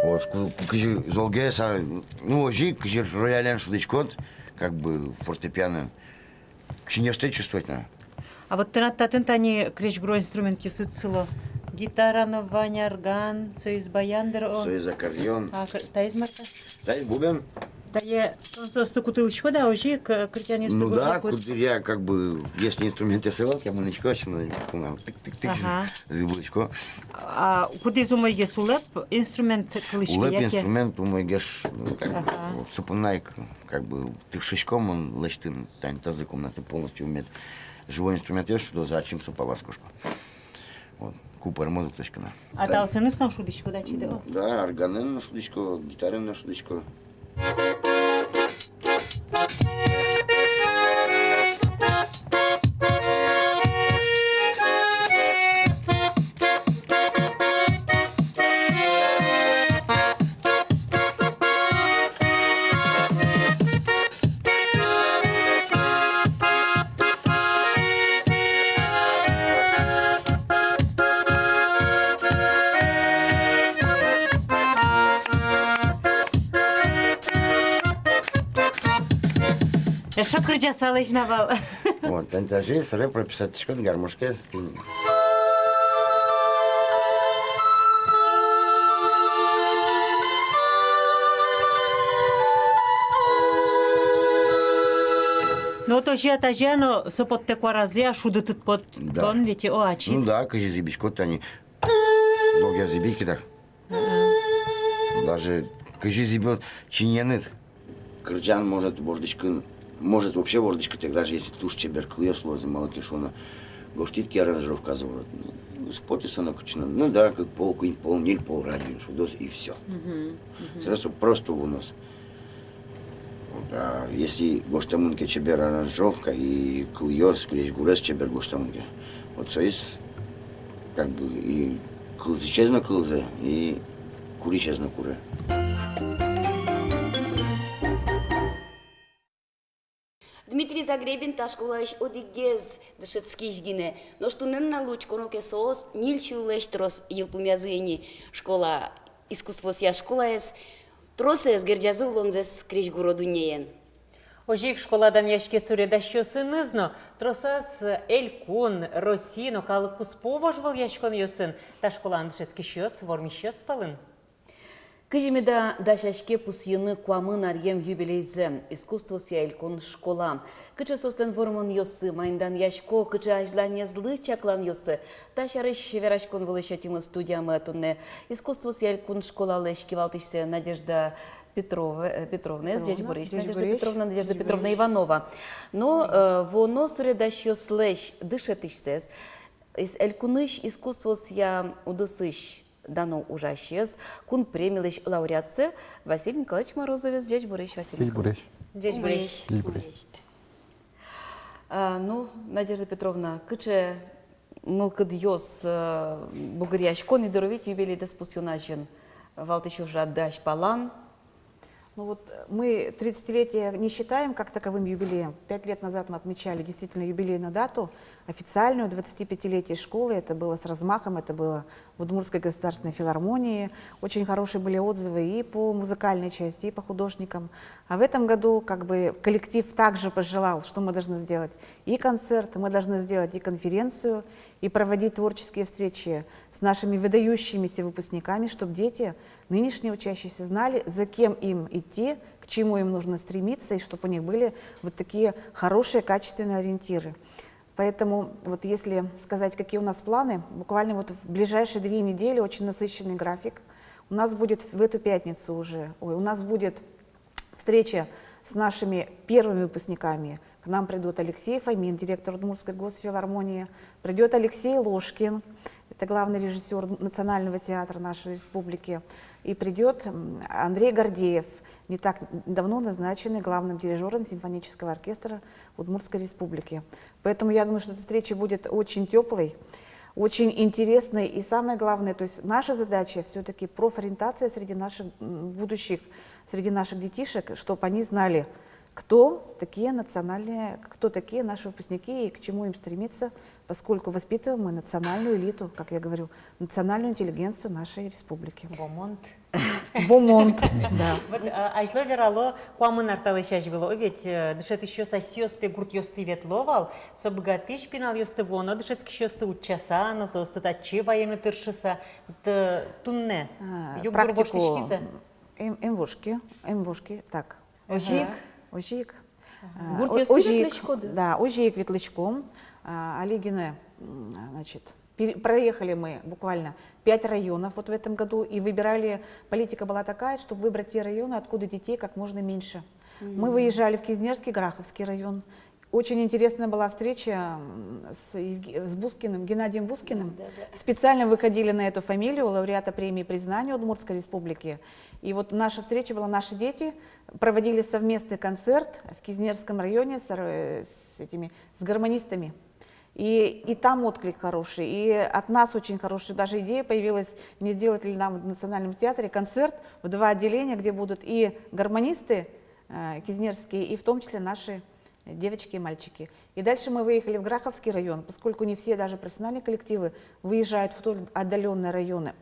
Вот, ку-, ку-, кызьы золгес, а, ну, озьы, кызьы роялен шудӥськод, как бы фортепиано. Чиньыосты чувствовать на. А вот тынад татын тани крезьгуро инструментъёсыд сыло. Гитара но вань, орган, соиз баян дыр, о. Соиз аккордеон. А, к-, таиз мар-а? Таиз бубен. Тае тон соосты кутылӥськод-а, озьы ик, э, кырӟанъёсты гожъяськод? Ну да, куддыръя, как бы, если инструментъёс ӧвӧл ке, мынӥсько, ачим но кунам тык-тык-тык, ага, зӥбылӥсько. А кудӥз умойгес, улэп инструмент кылӥське, яке? Улэп инструмент умойгес, ну, как бы, ага, вот, со понна ик, как бы, тыршисько мон лэсьтыны, тани тазэ комнатае полностью мед живой инструментъёс шудозы, ачим со палаз кошко. Вот, ку пӧрмоз, ук лэсьтӥсько на. А таосыныз но шудӥськод-а, ачид-а? Да, органэн но шудӥсько, гитараен но шудӥсько. Эшшо кырӟаса лэзь на вал. Вот, тани тазьы сыре прописать кариськод гармошкаез. Ну, вот озьы-а, тазьы-а, но со поттэк куаразъя шудытӥськод тон ведь, о, ачид. Ну да, кызьы зӥбиськод тани. Золгес зӥбид ке, так. Даже кызьы зӥбод, чиньыеныд. Кырӟан может вордӥськыны, может вообще вордӥськытэк, даже если туж чебер кылъёс луозы, малы ке шуоно, гожтӥд ке аранжировказэ, вот, ну, уз поты со но кытчы но. Ну да, кык пол, куинь пол, ньыль пол радиоын шудоз, и всё. Мгм, мгм. Сразу просто вуноз. Вот, а если гожтэмын ке чебер аранжировка и кылъёс, крезьгурез чебер гожтэмын ке, вот соиз Как бы и кылзӥсез но кылзэ, и курисез но куре. Дмитрий Загребин та школаысь одӥгез дышетскись гинэ. Нош туннэ нуналлы учконо ке, соос ньыль сюлэсь трос йылпумъязы ини школа, искусствоосъя школаез. Тросэз герӟазы улонзэс крезьгуро дуннеен. Озьы ик школа данъяське суредасьёсыныз но. Тросаз элькун, Россия но калык куспо вожвылъяськонъёсын та школаын дышетскисьёс, вормисьёс пӧлын. Кызьы меда дасяське пусйыны куамын аръем юбилейзэ искусствоосъя элькун школа? Кыӵе соослэн вормонъёссы, маин данъясько, кыӵе азьланезлы чакланъёссы? Та сярысь вераськон вылысь ӧтимы студиямы туннэ искусствоосъя элькун школалэсь кивалтӥсьсэ Надежда Петрова, э, Петровнаез. Петровна, ӟечбуресь, ӟечбуресь, Надежда Петровна, ӟечбуресь. Иванова. Но, э, вуоно суредасьёслэсь дышетӥсьсэс, ис-, элькунысь искусствоосъя удысысь дано ужасез, кун премилэсь лауреатсэ Василий Николаевич Морозовез. Ӟечбуресь, Василий Николаевич. Ӟечбуресь. Ӟечбуресь. Ӟечбуресь. А, ну, Надежда Петровна, кыӵе мылкыдъёс, э, бугыръясько ни, дыр, ведь юбилейдэс пусъён азьын, валтӥсь ужрадды азьпалан? Ну вот, э, мы тридцатилетие не считаем как таковым юбилеем. Пять лет назад мы отмечали действительно юбилейную дату, официальную, двадцатипятилетие школы. Это было с размахом, это было в Удмуртской государственной филармонии. Очень хорошие были отзывы и по музыкальной части, и по художникам. А в этом году как бы коллектив также пожелал, что мы должны сделать и концерт, мы должны сделать и конференцию, и проводить творческие встречи с нашими выдающимися выпускниками, чтобы дети, нынешние учащиеся, знали, за кем им идти, к чему им нужно стремиться, и чтобы у них были вот такие хорошие, качественные ориентиры. Поэтому вот если сказать, какие у нас планы, буквально вот в ближайшие две недели очень насыщенный график. У нас будет в эту пятницу уже, ой, у нас будет встреча с нашими первыми выпускниками. К нам придут Алексей Фомин, директор Удмуртской госфилармонии, придет Алексей Ложкин, это главный режиссёр Национального театра нашей республики, и придет, м, Андрей Гордеев, не так давно назначенный главным дирижёром симфонического оркестра Удмуртской республики. Поэтому я думаю, что эта встреча будет очень тёплой, очень интересной. И самое главное, то есть наша задача всё-таки профориентация среди наших, м, будущих, среди наших детишек, чтоб они знали, кто такие национальные, кто такие наши выпускники и к чему им стремиться, поскольку воспитываем мы национальную элиту, как я говорю, национальную интеллигенцию нашей республики. Бомонд. Бомонд, да. Вот, а, азьло верало, куамын ар талэсь азьвыл, о, ведь, э, дышетӥсьёс асьсэос пе гуртъёстӥ ветло вал, со быгатӥсь пиналъёсты вуоно дышетскисьёсты утчаса но, соосты татчы вайыны тыршыса, вот, э, туннэ, а, югдур практику воштӥськиз-а? М, м, вошки, м, вошки, так. Озьы ик? Озьы ик. Ага. А, гуртъёстӥ о-, озьы ик ветлӥськоды? Да, озьы ик ветлӥськом. А, али гинэ, м, значит, пере-, проехали мы буквально пять районов вот в этом году и выбирали, политика была такая, чтобы выбрать те районы, откуда детей как можно меньше. Мы выезжали в Кизнерский, Граховский район. Очень интересная была встреча, м, с Евге-, с Бускиным, Геннадием Бускиным, да, да, да. Специально выходили на эту фамилию, лауреата премии «Признание» Удмуртской Республики. И вот наша встреча была, наши дети проводили совместный концерт в Кизнерском районе с ор-, с этими, с гармонистами. И, и там отклик хороший, и от нас очень хорошая даже идея появилась, не сделать ли нам в Национальном театре концерт в два отделения, где будут и гармонисты, э, кизнерские, и в том числе наши девочки и мальчики. И дальше мы выехали в Граховский район, поскольку не все даже профессиональные коллективы выезжают в столь отдалённые районы.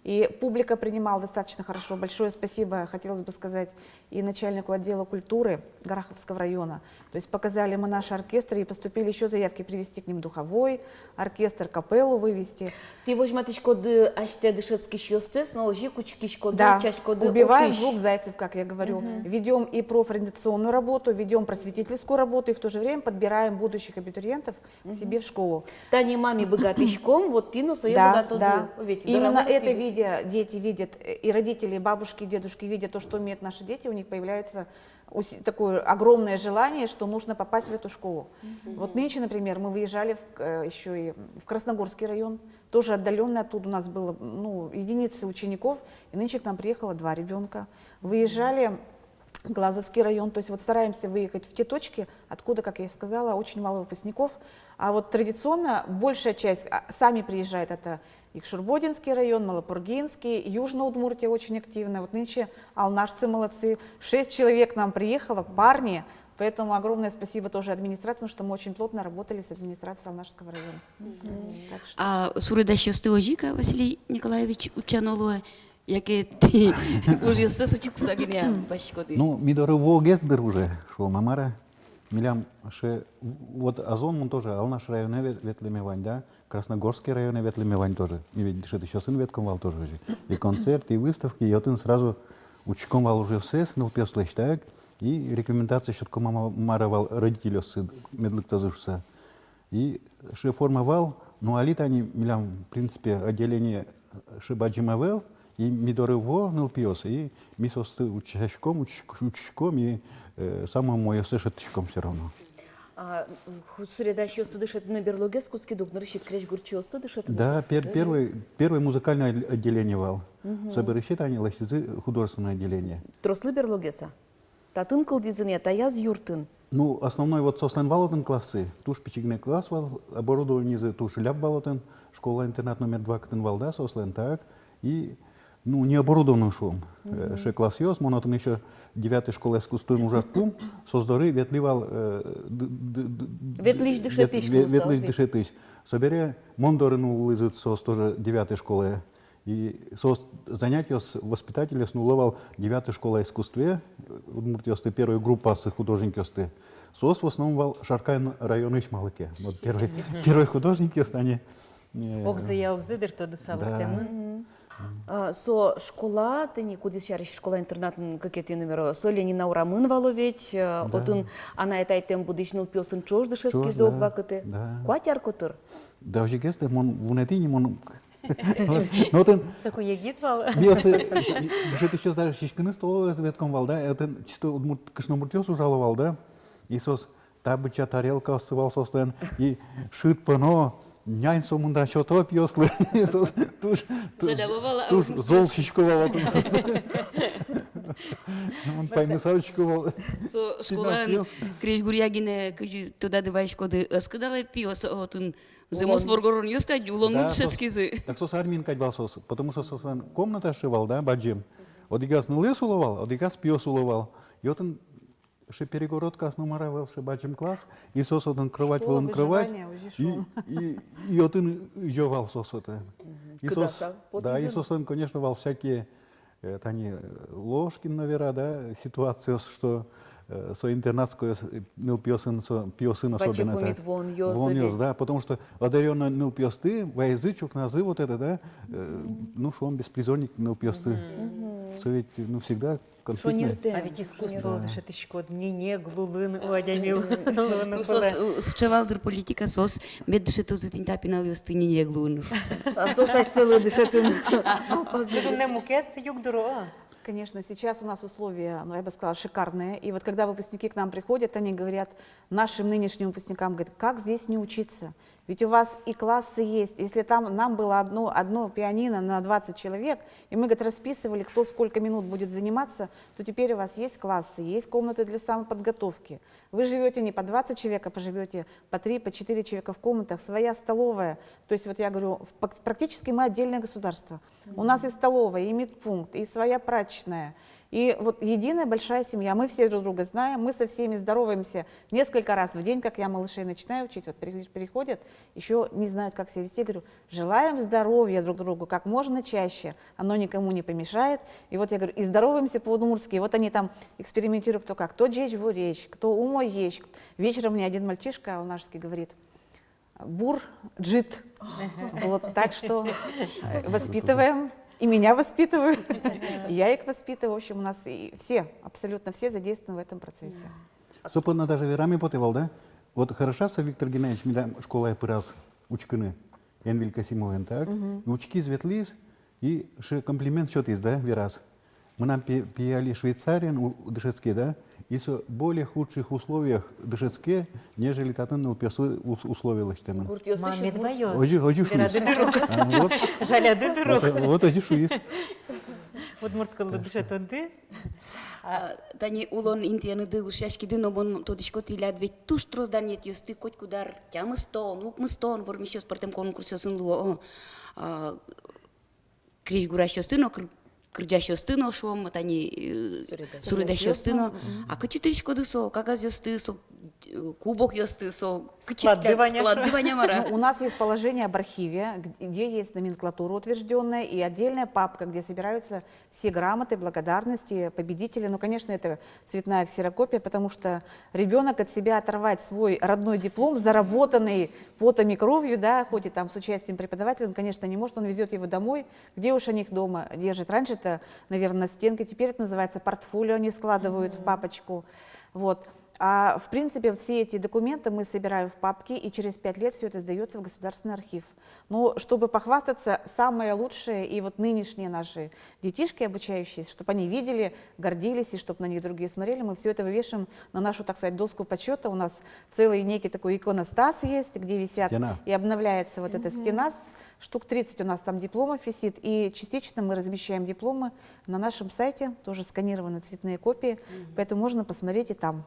И публика принимала достаточно хорошо. Большое спасибо хотелось бы сказать и начальнику отдела культуры Граховского района. То есть показали мы наш оркестр, и поступили ещё заявки привезти к ним духовой оркестр, капеллу вывезти. Тӥ возьматӥськоды асьтэ дышетскисьёстэс но озьы ик учкиськоды, да, учкиськоды, убиваем двух зайцев, как я говорю. Мгм. Ведём и профориентационную работу, ведём просветительскую работу, и в то же время подбираем будущих абитуриентов к себе в школу. Тани ма ми быгатӥськом, вот тӥ но сое быгатоды. Да, да. Ведь именно это видя, дети видят, э, и родители, и бабушки, и дедушки видят то, что умеют наши дети, у них появляется уси-, такое огромное желание, что нужно попасть в эту школу. Мгм. Вот нынче, например, мы выезжали в, э, ещё и в Красногорский район, тоже отдалённый, оттуда у нас было, ну, единицы учеников, и нынче к нам приехало два ребёнка. Выезжали Глазовский район. То есть вот стараемся выехать в те точки, откуда, как я и сказала, очень мало выпускников. А вот традиционно большая часть, а, сами приезжают, это Икшурбодинский район, Малопургинский, Южная Удмуртия очень активно. Вот нынче алнашцы молодцы, шесть человек нам приехало, парни. Поэтому огромное спасибо тоже администрации, потому что мы очень плотно работали с администрацией Алнашского района. Мгм. Так что А суредасьёсты озьы ик-а, Василий Николаевич, утчано луэ, яке тӥ ужъёссэс учкыса гинэ басьтӥськоды? Ну, ми доры вуогес дыр уже, шуом-а, мар-а. Милям ше-, вот Азон мон тоже Алнаш районэ вет-, ветлэме вань, да, Красногорский районэ ветлэме вань тоже. Ми ведь дышетӥсьёсын ветлӥськом вал тоже озьы. И концерт, и выставки, и отын сразу учком вал ужъёссэс нылпиослэсь, так, и рекомендация сётӥськом, ма-, мар-а вал родительёссы, мед лыктозы шуса. И ше форма вал, ну, али тани милям, в принципе, отделение ше бадӟым ӧвӧл, и ми доры вуо нылпиос, и ми соосты утчаськом, уч-, учкиськом, и, э, самой умойёссэ шедьтӥськом всё равно. А, ху-, суредасьёсты дышетыны берлогес кутскиды ук, нырысь ик крезьгурчиосты дышетыны Да, кутскизы, пер-, первый, первый музыкальное отделение вал. Мгм. Собере ещё тани лэсьтӥзы художественное отделение. Трослы берлогес-а? Татын кылдӥзы ни, таяз юртын. Ну, основной вот соослэн вал отын класссы, туж пичи гинэ класс вал, оборудованизы туж ляб вал отын, школа-интернат номер два кытын вал, да, соослэн, так. И, ну, не оборудованный, шуом, э, Мгм. ше классъёс, мон отын ещё девятой школа искусствын ужакум, соос доры ветлӥ вал, э, д-, д-, д-, д-, Ветлӥсь вет-, дышетӥсь ве-, луыса, ветлӥсь ведь? Дышетӥсь. Собере мон доры но вуылӥзы соос тоже девятой школае. И соос занятиос, воспитательёс нулло вал девятой школа искусстве, удмуртъёсты, первой группасы художникъёсты. Соос в основном вал Шаркан районысь малы ке. Вот первый, первый художникъёс, они, э, Огзыя, огзы дыр тодыса Да. лыктэмын. Мгм. А, со школа, тӥни кудӥз сярысь школа-интернатын кыкетӥ номеро, со Ленина урамын вал ведь, э, Да. отын анай-атайтэм будӥсь нылпиосын ӵош дышетскизы Ӵош, да, ог вакытэ. Да. Куать ар котыр? Да, озьы ик, эстэ, мон вунэтӥ ни, мон Вот. Но отын Соку егит вал. Ми отын дышетӥсьёс даже сиськыны столовоез ветлӥськом вал, да, отын чисто удмурт, кышномуртъёс ужало вал, да. И соос та быдӟа тарелкаоссы вал соослэн, и шыд поно, нянь сомында сёто пиослы. И соос туж, туж, Жаляло вал-а, туж удмуртъёс? Зол сисько вал отын соос. Ну, мон паймыса учко вал. Со школаын Пинал пиос. Крезьгуръя гинэ, кызьы тодады вайиськоды, ӧз кыдалэ пиос отын. Зэмос воргоронъёс кадь улонлы Да, соос, дышетскизы. Так соос армиын кадь вал соос, потому что соослэн комнатаос ше вал, да, бадӟым. Одӥгаз нылъёс уло вал, одӥгаз пиос уло вал. И отын ше перегородкаос но, мар-а вал, ше бадӟым класс, и соос отын кровать Школа вылын кровать, выживания, озьы и, шуом. и, и отын изё вал соос отын. Мгм. И соос, Кыдаса да, и потӥзы. Соослэн, конечно, вал всякие Э, тани, э, Ложкин но вера, да, ситуациос, что, э, со интернатской, э, нылпиосын, со пиосын Паче особенно, пумит да. Вуонъёс, вуонъёс ведь. Да, потому что одарённой нылпиосты вайизы, чукназы вот это, да, э, ну, шуом, беспризорник нылпиосты. Мгм. Со ведь, ну, всегда конфликтно. Шонертэм. А ведь искусство Шонертэм. Да. Дышетӥськод, ненег лулын, у адями лулын. Ну, соос, э, сыӵе вал дыр политика, соос мед дышетозы тӥни та пиналъёсты ненег луыны шуыса. А соос асьсэлы дышетыны. Туннэ мукет югдур, о. Конечно, сейчас у нас условия, ну, я бы сказала, шикарные. И вот когда выпускники к нам приходят, они говорят, нашим нынешним выпускникам, говорят, как здесь не учиться? Ведь у вас и классы есть. Если там нам было одно, одно пианино на двадцать человек, и мы, говорит, расписывали, кто сколько минут будет заниматься, то теперь у вас есть классы, есть комнаты для самоподготовки. Вы живёте не по двадцать человек, а поживёте по три, по четыре человека в комнатах, своя столовая. То есть вот я говорю, в-, пак-, практически мы отдельное государство. У нас и столовая, и медпункт, и своя прачечная. И вот единая большая семья. Мы все друг друга знаем, мы со всеми здороваемся несколько раз в день, как я малышей начинаю учить, вот при-, приходят, ещё не знают, как себя вести. Я говорю, желаем здоровья друг другу как можно чаще, оно никому не помешает. И вот я говорю, и здороваемся по-удмуртски. И вот они там экспериментируют, кто как. Кто ӟеч вуресь, кто умоесь. Вечером мне один мальчишка алнашский говорит, бур ӝыт. Вот, так что, э, воспитываем. И меня воспитывают. Я их воспитываю. В общем, у нас и все, абсолютно все задействованы в этом процессе. Со понна даже вераме потэ вал, да? Вот хороша со Виктор Геннадьевич милям школае пыраз учкыны, Энвиль Касимовен, так? Мгм. И учкиз, ветлӥз, и ше комплимент сётӥз, да, вераз. Мынам пи-, пие али Швейцариын у-, дышетске, да, и со более худших условиях дышетске, нежели татын нылпиослы ус-, условия лэсьтэмын. Гуртъёсы Мамед шугур. Вайёс. Озьы, озьы шуиз. Верады дыр ук. А, вот. Жаляды дыр ук. Вот, вот озьы шуиз. Удмурт кыллы дышетонды. А, тани улон интыеныды ушъяськиды, но мон тодӥсько, тӥляд ведь туж трос данъетъёсты, котькуд ар тямыстон, укмыстон вормисьёс пӧртэм конкурсъёсын луо. А, крезьгурасьёсты но, кыр-, кырӟасьёсты но, шуом, тани, э, суредасьёсты но. Суредасьёсты но. Мгм. А кытчы тыриськоды со кагазъёсты, со, э, кубокъёсты, со кытчы? Складды вань-а, шуом? Складды вань-а, мар-а? Ну, у нас есть положение об архиве, г-, где есть номенклатура утверждённая и отдельная папка, где собираются все грамоты, благодарности, победители. Ну, конечно, это цветная ксерокопия, потому что ребёнок от себя оторвать свой родной диплом, заработанный потом и кровью, да, хоть и там с участием преподавателя, он, конечно, не может, он везёт его домой, где уж они их дома держат. Раньше это, наверное, на стенке, теперь это называется портфолио, они складывают в папочку. Вот. А в принципе, все эти документы мы собираем в папки, и через пять лет всё это сдаётся в Государственный архив. Ну, чтобы похвастаться, самое лучшее, и вот нынешние наши детишки, обучающиеся, чтобы они видели, гордились, и чтобы на них другие смотрели, мы всё это вывешиваем на нашу, так сказать, доску почёта. У нас целый некий такой иконостас есть, где висят. Стена. И обновляется вот эта стена. С-, штук тридцать у нас там дипломов висит, и частично мы размещаем дипломы на нашем сайте, тоже сканированные цветные копии, поэтому можно посмотреть и там.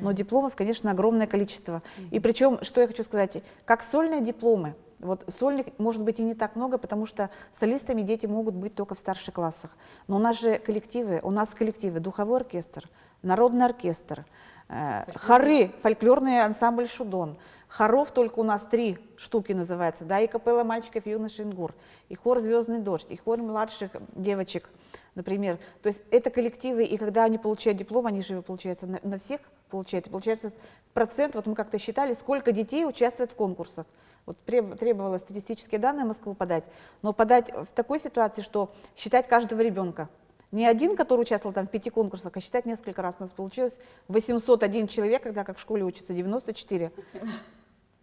Но дипломов, конечно, огромное количество. И причём, что я хочу сказать, как сольные дипломы, вот сольных, может быть, и не так много, потому что солистами дети могут быть только в старших классах. Но у нас же коллективы, у нас коллективы: духовой оркестр, народный оркестр, э, хоры, фольклорный ансамбль «Шудон». Хоров только у нас три штуки называется, да, и капелла мальчиков и юношей «Ингур», и хор «Звёздный дождь», и хор младших девочек, например. То есть это коллективы, и когда они получают диплом, они же его, получается, на, на всех получают. И получается, процент, вот мы как-то считали, сколько детей участвует в конкурсах. Вот треб-, требовалось статистические данные Москву подать, но подать в такой ситуации, что считать каждого ребёнка. Не один, который участвовал там в пяти конкурсах, а считать несколько раз. У нас получилось восемьсот один человек, когда как в школе учатся девяносто четыре,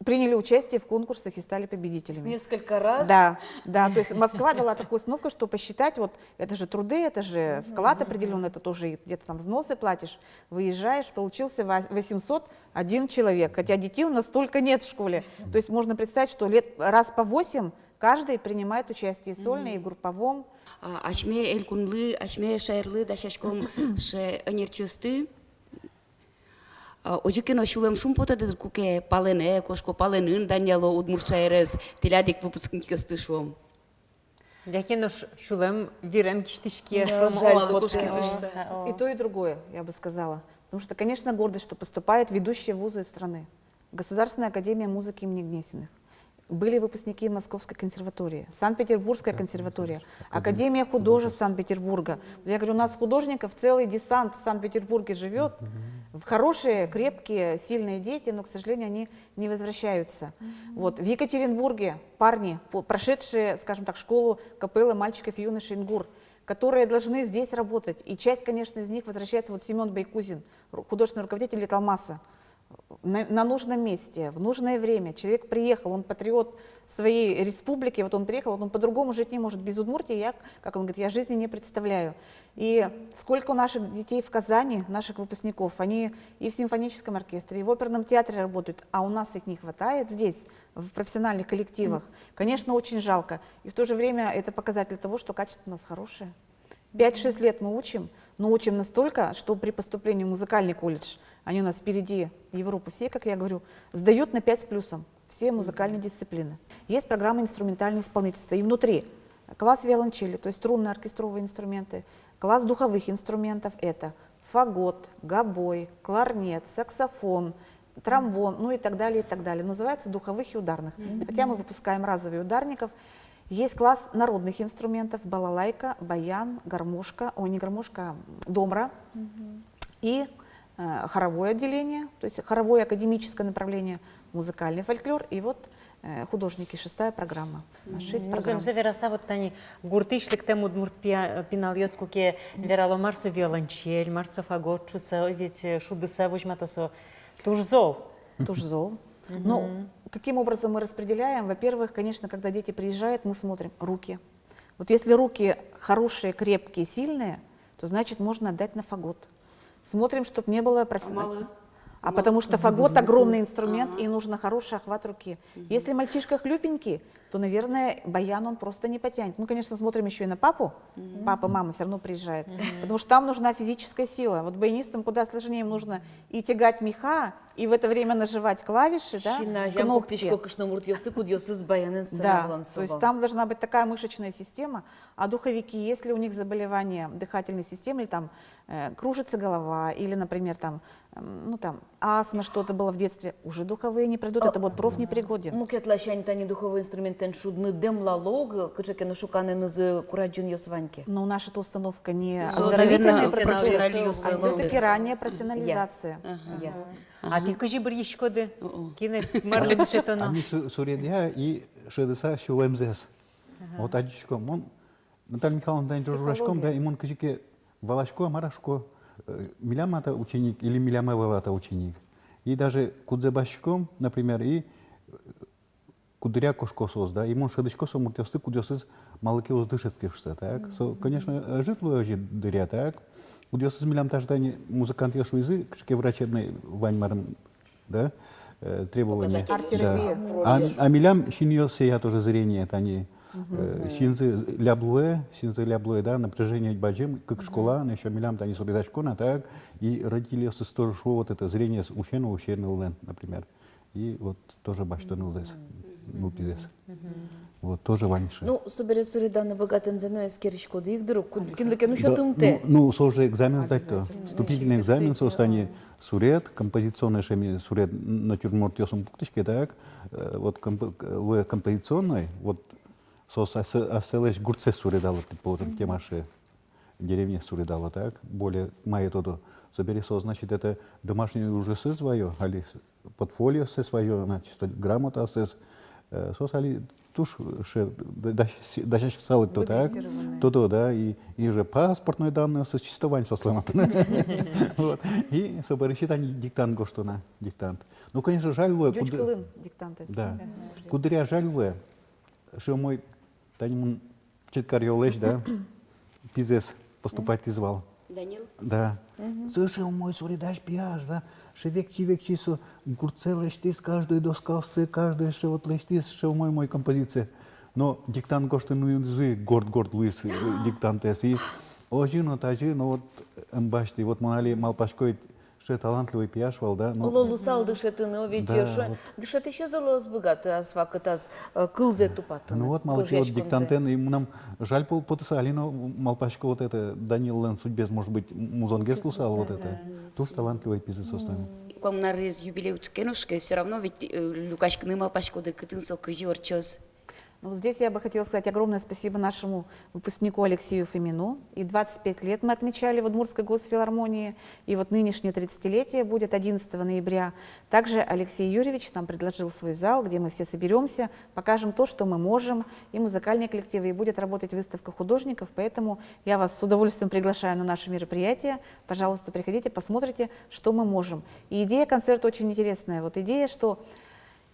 приняли участие в конкурсах и стали победителями. Несколько раз? Да, да, то есть Москва дала такую установку, что посчитать, вот это же труды, это же вклад определённый, это тоже где-то там взносы платишь, выезжаешь, получился ва-, восемьсот один человек, хотя детей у нас столько нет в школе. То есть можно представить, что лет раз по восемь каждый принимает участие и сольно, и в групповом. А, асьме элькунлы, асьме шаерлы дасяськом сыӵе ӧнерчиосты. А, озьы ке но, сюлэм шумпотэ дыр, куке палэнэ кошко, палэнын данъяло удмурт шаерез тӥляд ик выпускникъёсты, шуом. Яке нош сюлэм вирен кисьтӥське, да, шуом, жаль, оло кошкизы шуса. О, о. И то, и другое, я бы сказала. Потому что, конечно, гордость, что поступают ведущие вузы страны. Государственная академия музыки имени Гнесиных. Были выпускники Московской консерватории, Санкт-Петербургская консерватория, Академия художеств Санкт-Петербурга. Я говорю, у нас художников целый десант в Санкт-Петербурге живёт. В-, хорошие, крепкие, сильные дети, но, к сожалению, они не возвращаются. Вот. В Екатеринбурге парни, по-, прошедшие, скажем так, школу капеллы мальчиков и юношей «Ингур», которые должны здесь работать. И часть, конечно, из них возвращается. Вот Семён Байкузин, ру-, художественный руководитель «Литл Масса». На, на нужном месте, в нужное время человек приехал, он патриот своей республики, вот он приехал, вот он по-другому жить не может, без Удмуртии я, как он говорит, я жизни не представляю. И сколько у наших детей в Казани, наших выпускников, они и в симфоническом оркестре, и в оперном театре работают, а у нас их не хватает здесь, в профессиональных коллективах. Конечно, очень жалко. И в то же время это показатель того, что качество у нас хорошее. Пять-шесть лет мы учим, но учим настолько, что при поступлении в музыкальный колледж, они у нас впереди Европы всей, как я говорю, сдают на пять с плюсом все музыкальные дисциплины. Есть программа инструментального исполнительства, и внутри класс виолончели, то есть струнно-оркестровые инструменты, класс духовых инструментов — это фагот, гобой, кларнет, саксофон, тромбон, ну и так далее, и так далее. Называется духовых и ударных. Хотя мы выпускаем разовые ударников. Есть класс народных инструментов: балалайка, баян, гармошка, ой, не гармошка, а домра. И, э, хоровое отделение, то есть хоровое академическое направление, музыкальный фольклор и вот, э, художники, шестая программа. У нас шесть программ. Зэмзэ вераса, вот тани гуртысь лыктэм удмурт пия-, пиналъёс куке верало, мар со виолончель, мар со фагот шуса, ведь, э, шудыса возьмато со. Туж зол. Туж зол. Ну, каким образом мы распределяем? Во-первых, конечно, когда дети приезжают, мы смотрим руки. Вот если руки хорошие, крепкие, сильные, то, значит, можно отдать на фагот. Смотрим, чтоб не было профессионал-, а малы? А потому что фагот огромный инструмент, и нужно хороший охват руки. Если мальчишка хлюпенький, то, наверное, баян он просто не потянет. Мы, конечно, смотрим ещё и на папу. Папа, мама всё равно приезжает. Потому что там нужна физическая сила. Вот баянистам куда сложнее, им нужно и тягать меха, и в это время нажимать клавиши, да, кнопки. Кышномуртъёсты, кудъёсыз баянэн сцена вылын. Да, то есть там должна быть такая мышечная система, а духовики, если у них заболевание дыхательной системы, или там э, кружится голова, или, например, там, м, ну, там, астма, что-то было в детстве, уже духовые не пройдут, это будет профнепригоден. Мукет ласянь, тани духовой инструментэн шудны дэмлало ук, кыӵе ке но шуканэнызы курадӟонъёс вань ке. Но у нас эта установка не оздоровительный процесс, а всё-таки ранняя профессионализация. А тӥ кызьы бырйиськоды? Кинэ марлы дышетоно? А ми су-, суредъя и шӧдыса сюлэмзэс. Вот адӟисько, мон Наталья Михайловна, тани тоже ужаськом, да, и мон кызьы ке валасько, мар-а шуко, э, милям-а та ученик или милям-а вал-а та ученик. И даже кудзэ басьтӥськом, например, и, э, куддыръя кошко соос, да, и мон шӧдӥсько со муртъёсты, кудъёсыз малы ке уз дышетске шуыса, так. Со, конечно, ӧжыт луэ озьы дыръя, так. Кудъёсыз милям, даже тани музыкантъёс шуизы, кыӵе ке врачебной вань, марым, да, э, требования. Показатель. Да. Арт-терапия. А, а милям синъёсъя тоже зрение, тани, э, синзы ляб луэ, синзы ляб луэ, да, напряжение бадӟым, кык школа, но ещё милям тани суредаськон, а так, и родительёсыз тоже шуо, вот это зрениез усе но усе ныллэн, например. И вот тоже басьто нылзэс, нылпизэс. Вот, тоже вань ишшо. Ну, собере суреданы быгатэмзэ но эскериськоды ик дыр, куд-, кинлы ке но сётымтэ. Ну, ну, соос же экзамен сдать-то. Вступительный экзамен, соос тани суред, композиционный шуом, суред, н-, натюрмортъёсын пуктӥське, так. Э, вот комп-, к-, луэ композиционной, вот соос ас-, асьсэлэсь гуртсэс суредало, предположим, Кемаше. Деревняез суредало, так, более мае тодо. Собере соос, значит, это домашний ужъёссэс ваё, али с-, портфолиосэс ваё, значит, грамотаосэс, э, соос али туж ше-, да-, дась-, дасяськысалык то, так, выдрессированные. То-то, да, и, и уже паспортной данныйёсыз чисто вань соослэн отын. Вот. И собере ещё тани диктант гожто на, диктант. Ну, конечно, жаль луэ, ӟуч кылын диктантэз. Да. Куддыръя жаль луэ, шуом, ой, тани мон Четкаръёлэсь, да, пизэс поступать кариз вал. Данил? Да. Мгм. Сыӵе умой суредась пияш, да. Сыӵе векчи-векчи со гуртсэ лэсьтӥз, каждой доскаоссэ, каждой сыӵе вот лэсьтӥз, сыӵе умой-умой композиция. Но диктант гожтыны уз луы, горд-горд луиз, э, диктантэз. И озьы но, тазьы но, вот, ӧм басьты. Вот мон али малпасько, ведь сыӵе талантливый пияш вал, да, ну. Оло луысал дышетыны, о, ведь, да, шо-, вот. Дышетӥсез оло ӧз быгаты ас вакытаз, э, кылзэ тупатыны. Ну вот, малы ке вот диктантэн, и мынам жаль пол-, потыса, али но малпасько, вот это, Даниллэн судьбаез, может быть, м-, музонгес луысал, вот это. Туж талантливый пизы соослэн. Куамын арес юбилей уд ке но шке, всё равно ведь, э, люкаськыны малпаськоды, кытын со, кызьы ортчоз. Ну, вот здесь я бы хотела сказать огромное спасибо нашему выпускнику Алексею Фомину. И двадцать пять лет мы отмечали в Удмуртской госфилармонии. И вот нынешнее тридцатилетие будет одиннадцатого ноября. Также Алексей Юрьевич нам предложил свой зал, где мы все соберёмся, покажем то, что мы можем, и музыкальные коллективы, и будет работать выставка художников. Поэтому я вас с удовольствием приглашаю на наше мероприятие. Пожалуйста, приходите, посмотрите, что мы можем. И идея концерта очень интересная. Вот идея, что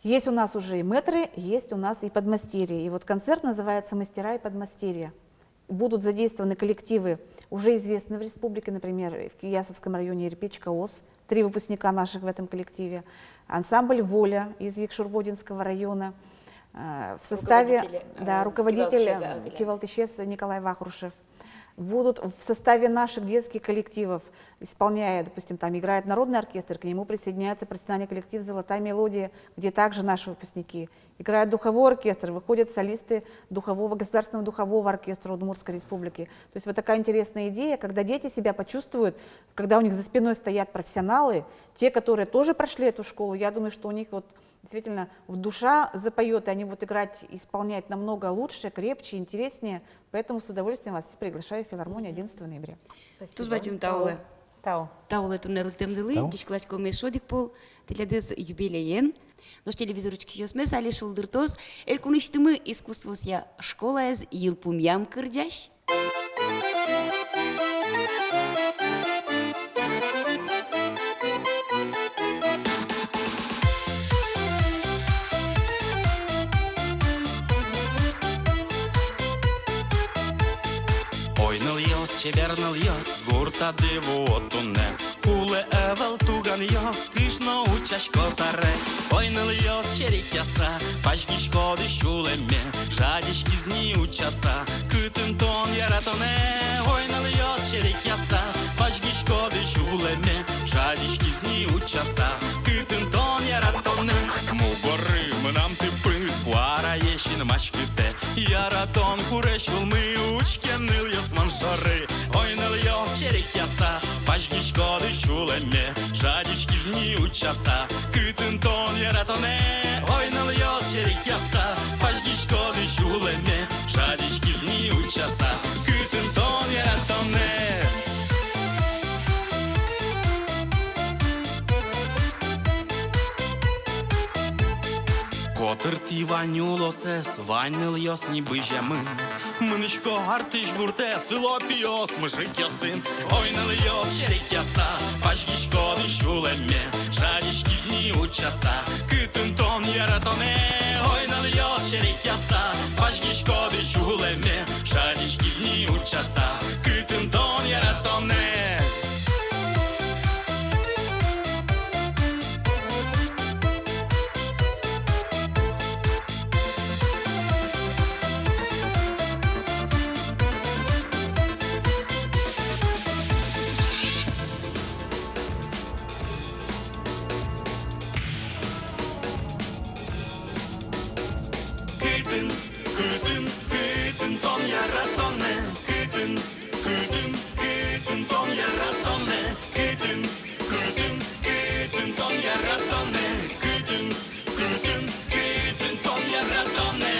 есть у нас уже и мэтры, есть у нас и подмастерья. И вот концерт называется «Мастера и подмастерья». Будут задействованы коллективы, уже известные в республике, например, в Киясовском районе «Ирпич Каос», три выпускника наших в этом коллективе, ансамбль «Воля» из Якшур-Бодьинского района, э, в составе, руководитель, да, э, руководитель, кивалтӥсез, э, кивалтӥсез Николай Вахрушев. Будут в составе наших детских коллективов, исполняя, допустим, там играет народный оркестр, к нему присоединяется профессиональный коллектив «Золотая мелодия», где также наши выпускники. Играет духовой оркестр, выходят солисты духового, государственного духового оркестра Удмуртской Республики. То есть вот такая интересная идея, когда дети себя почувствуют, когда у них за спиной стоят профессионалы, те, которые тоже прошли эту школу, я думаю, что у них вот действительно в душа запоёт, и они будут играть, исполнять намного лучше, крепче, интереснее. Поэтому с удовольствием вас всех приглашаю в филармонию одиннадцатого ноября. Спасибо. Туж бадӟым тау луэ. Тау. Тау луэ туннэ лыктэмдылы, тау. Кишкыласьком эшшо одӥг пол тӥледыз юбилеен. Нош телевизор учкисьёсмес али шулдыртоз элькунысьтымы искусствоосъя школаез йылпумъям кырӟась. Ой, нылъёс, чебер нылъёс, гуртады вуо туннэ. Кулэ ӧвӧл туг Нылъёс кышно утчасько табере, ой, нылъёс серекъяса, пазьгиськоды сюлэмме, жадиськиз ни утчаса, кытын тон яратонэ. Ой, нылъёс серекъяса, пазьгиськоды сюлэмме, жадиськиз ни утчаса, кытын тон яратонэ. Мугоры мынам тып-тып, куараез синмаськытэ, яратон куре сюлмы, учке, нылъёс, мон шоры. Ой, нылъёс серекъяса, пазьгиськоды сюлэмме, жадиськиз ни утчаса, кытын тон яратонэ. Ой, нылъёс серекъяса, пазьгиськоды сюлэмме, жадиськиз ни утчаса, кытын тон яратонэ. Котыртӥ вань улосэз, вань нылъёс ни быземын. Мынӥсько артысь гуртэ, сыло пиос мыжыкъёсын. Ой, нылъёс серекъяса, пазьгиськоды сюлэмме, жадиськиз ни утчаса, кытын тон яратонэ. Ой, нылъёс серекъяса, пазьгиськоды сюлэмме, жадиськиз ни утчаса, кытын тон яратонэ. Кытын, кытын, кытын тон яратонэ, кытын, кытын, кытын тон яратонэ, кытын, кытын, кытын тон яратонэ, кытын, кытын, кытын тон яратонэ.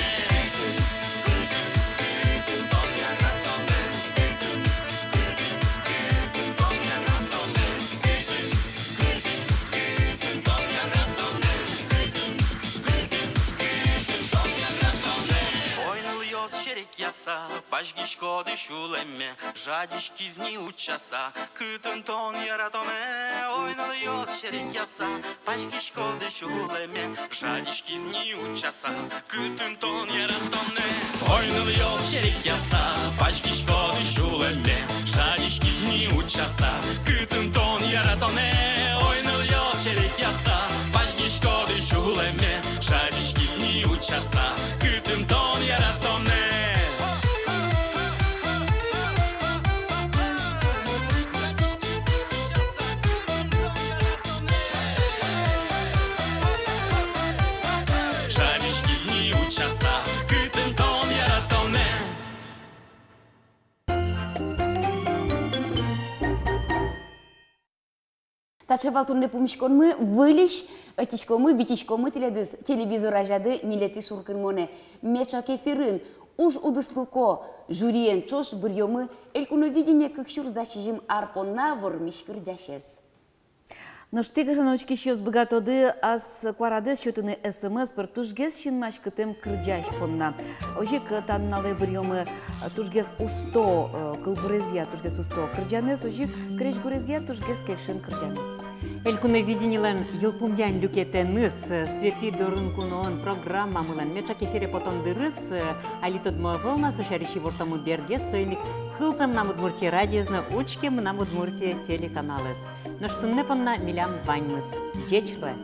Ой, нылъёс серекъяса, пазьгиськоды сюлэмме, жадиськиз ни утчаса, кытын тон яратонэ. Ой, нылъёс серекъяса, пазьгиськоды сюлэмме, жадиськиз ни утчаса, кытын тон яратонэ. Ой, нылъёс серекъяса, пазьгиськоды сюлэмме, жадиськиз ни утчаса, кытын тон яратонэ. Ой, нылъёс серекъяса, пазьгиськоды сюлэмме, жадиськиз ни утчаса, кытын тон яратонэ. Жадиськиз ни утчаса, кытын тон яратонэ. Таӵе вал туннэ пумиськонмы. Выльысь ӧтиськомы, витиськомы тӥледыз телевизор азяды ньылетӥ шуркынмонэ. Меӵак эфирын уж удыслыко жюриен ӵош быръёмы «Элькуновидение» кык сюрс дас сизьым ар понна вормись кырӟасез. Нош тӥ, гажано учкисьёс, быгатоды ас куарадэс сётыны СМС пыр тужгес синмаськытэм кырӟась понна. Озьы ик та нуналэ быръёмы тужгес усто, э, кылбурезъя тужгес усто кырӟанэз, озьы ик крезьгурезъя тужгес кельшем кырӟанэз. «Элькуновидениелэн» йылпумъян люкетэныз, э, «Светӥ дорын куноын» программамылэн меӵак эфире потон дырыз, э, али тодмо ӧвӧл на, со сярысь ивортомы бергес, соин ик кылзэ «Мынам Удмуртие» радиоез но учке «Мынам Удмуртие» телеканалэз. Нош туннэ понна милям ваньмыз. Ӟеч луэ!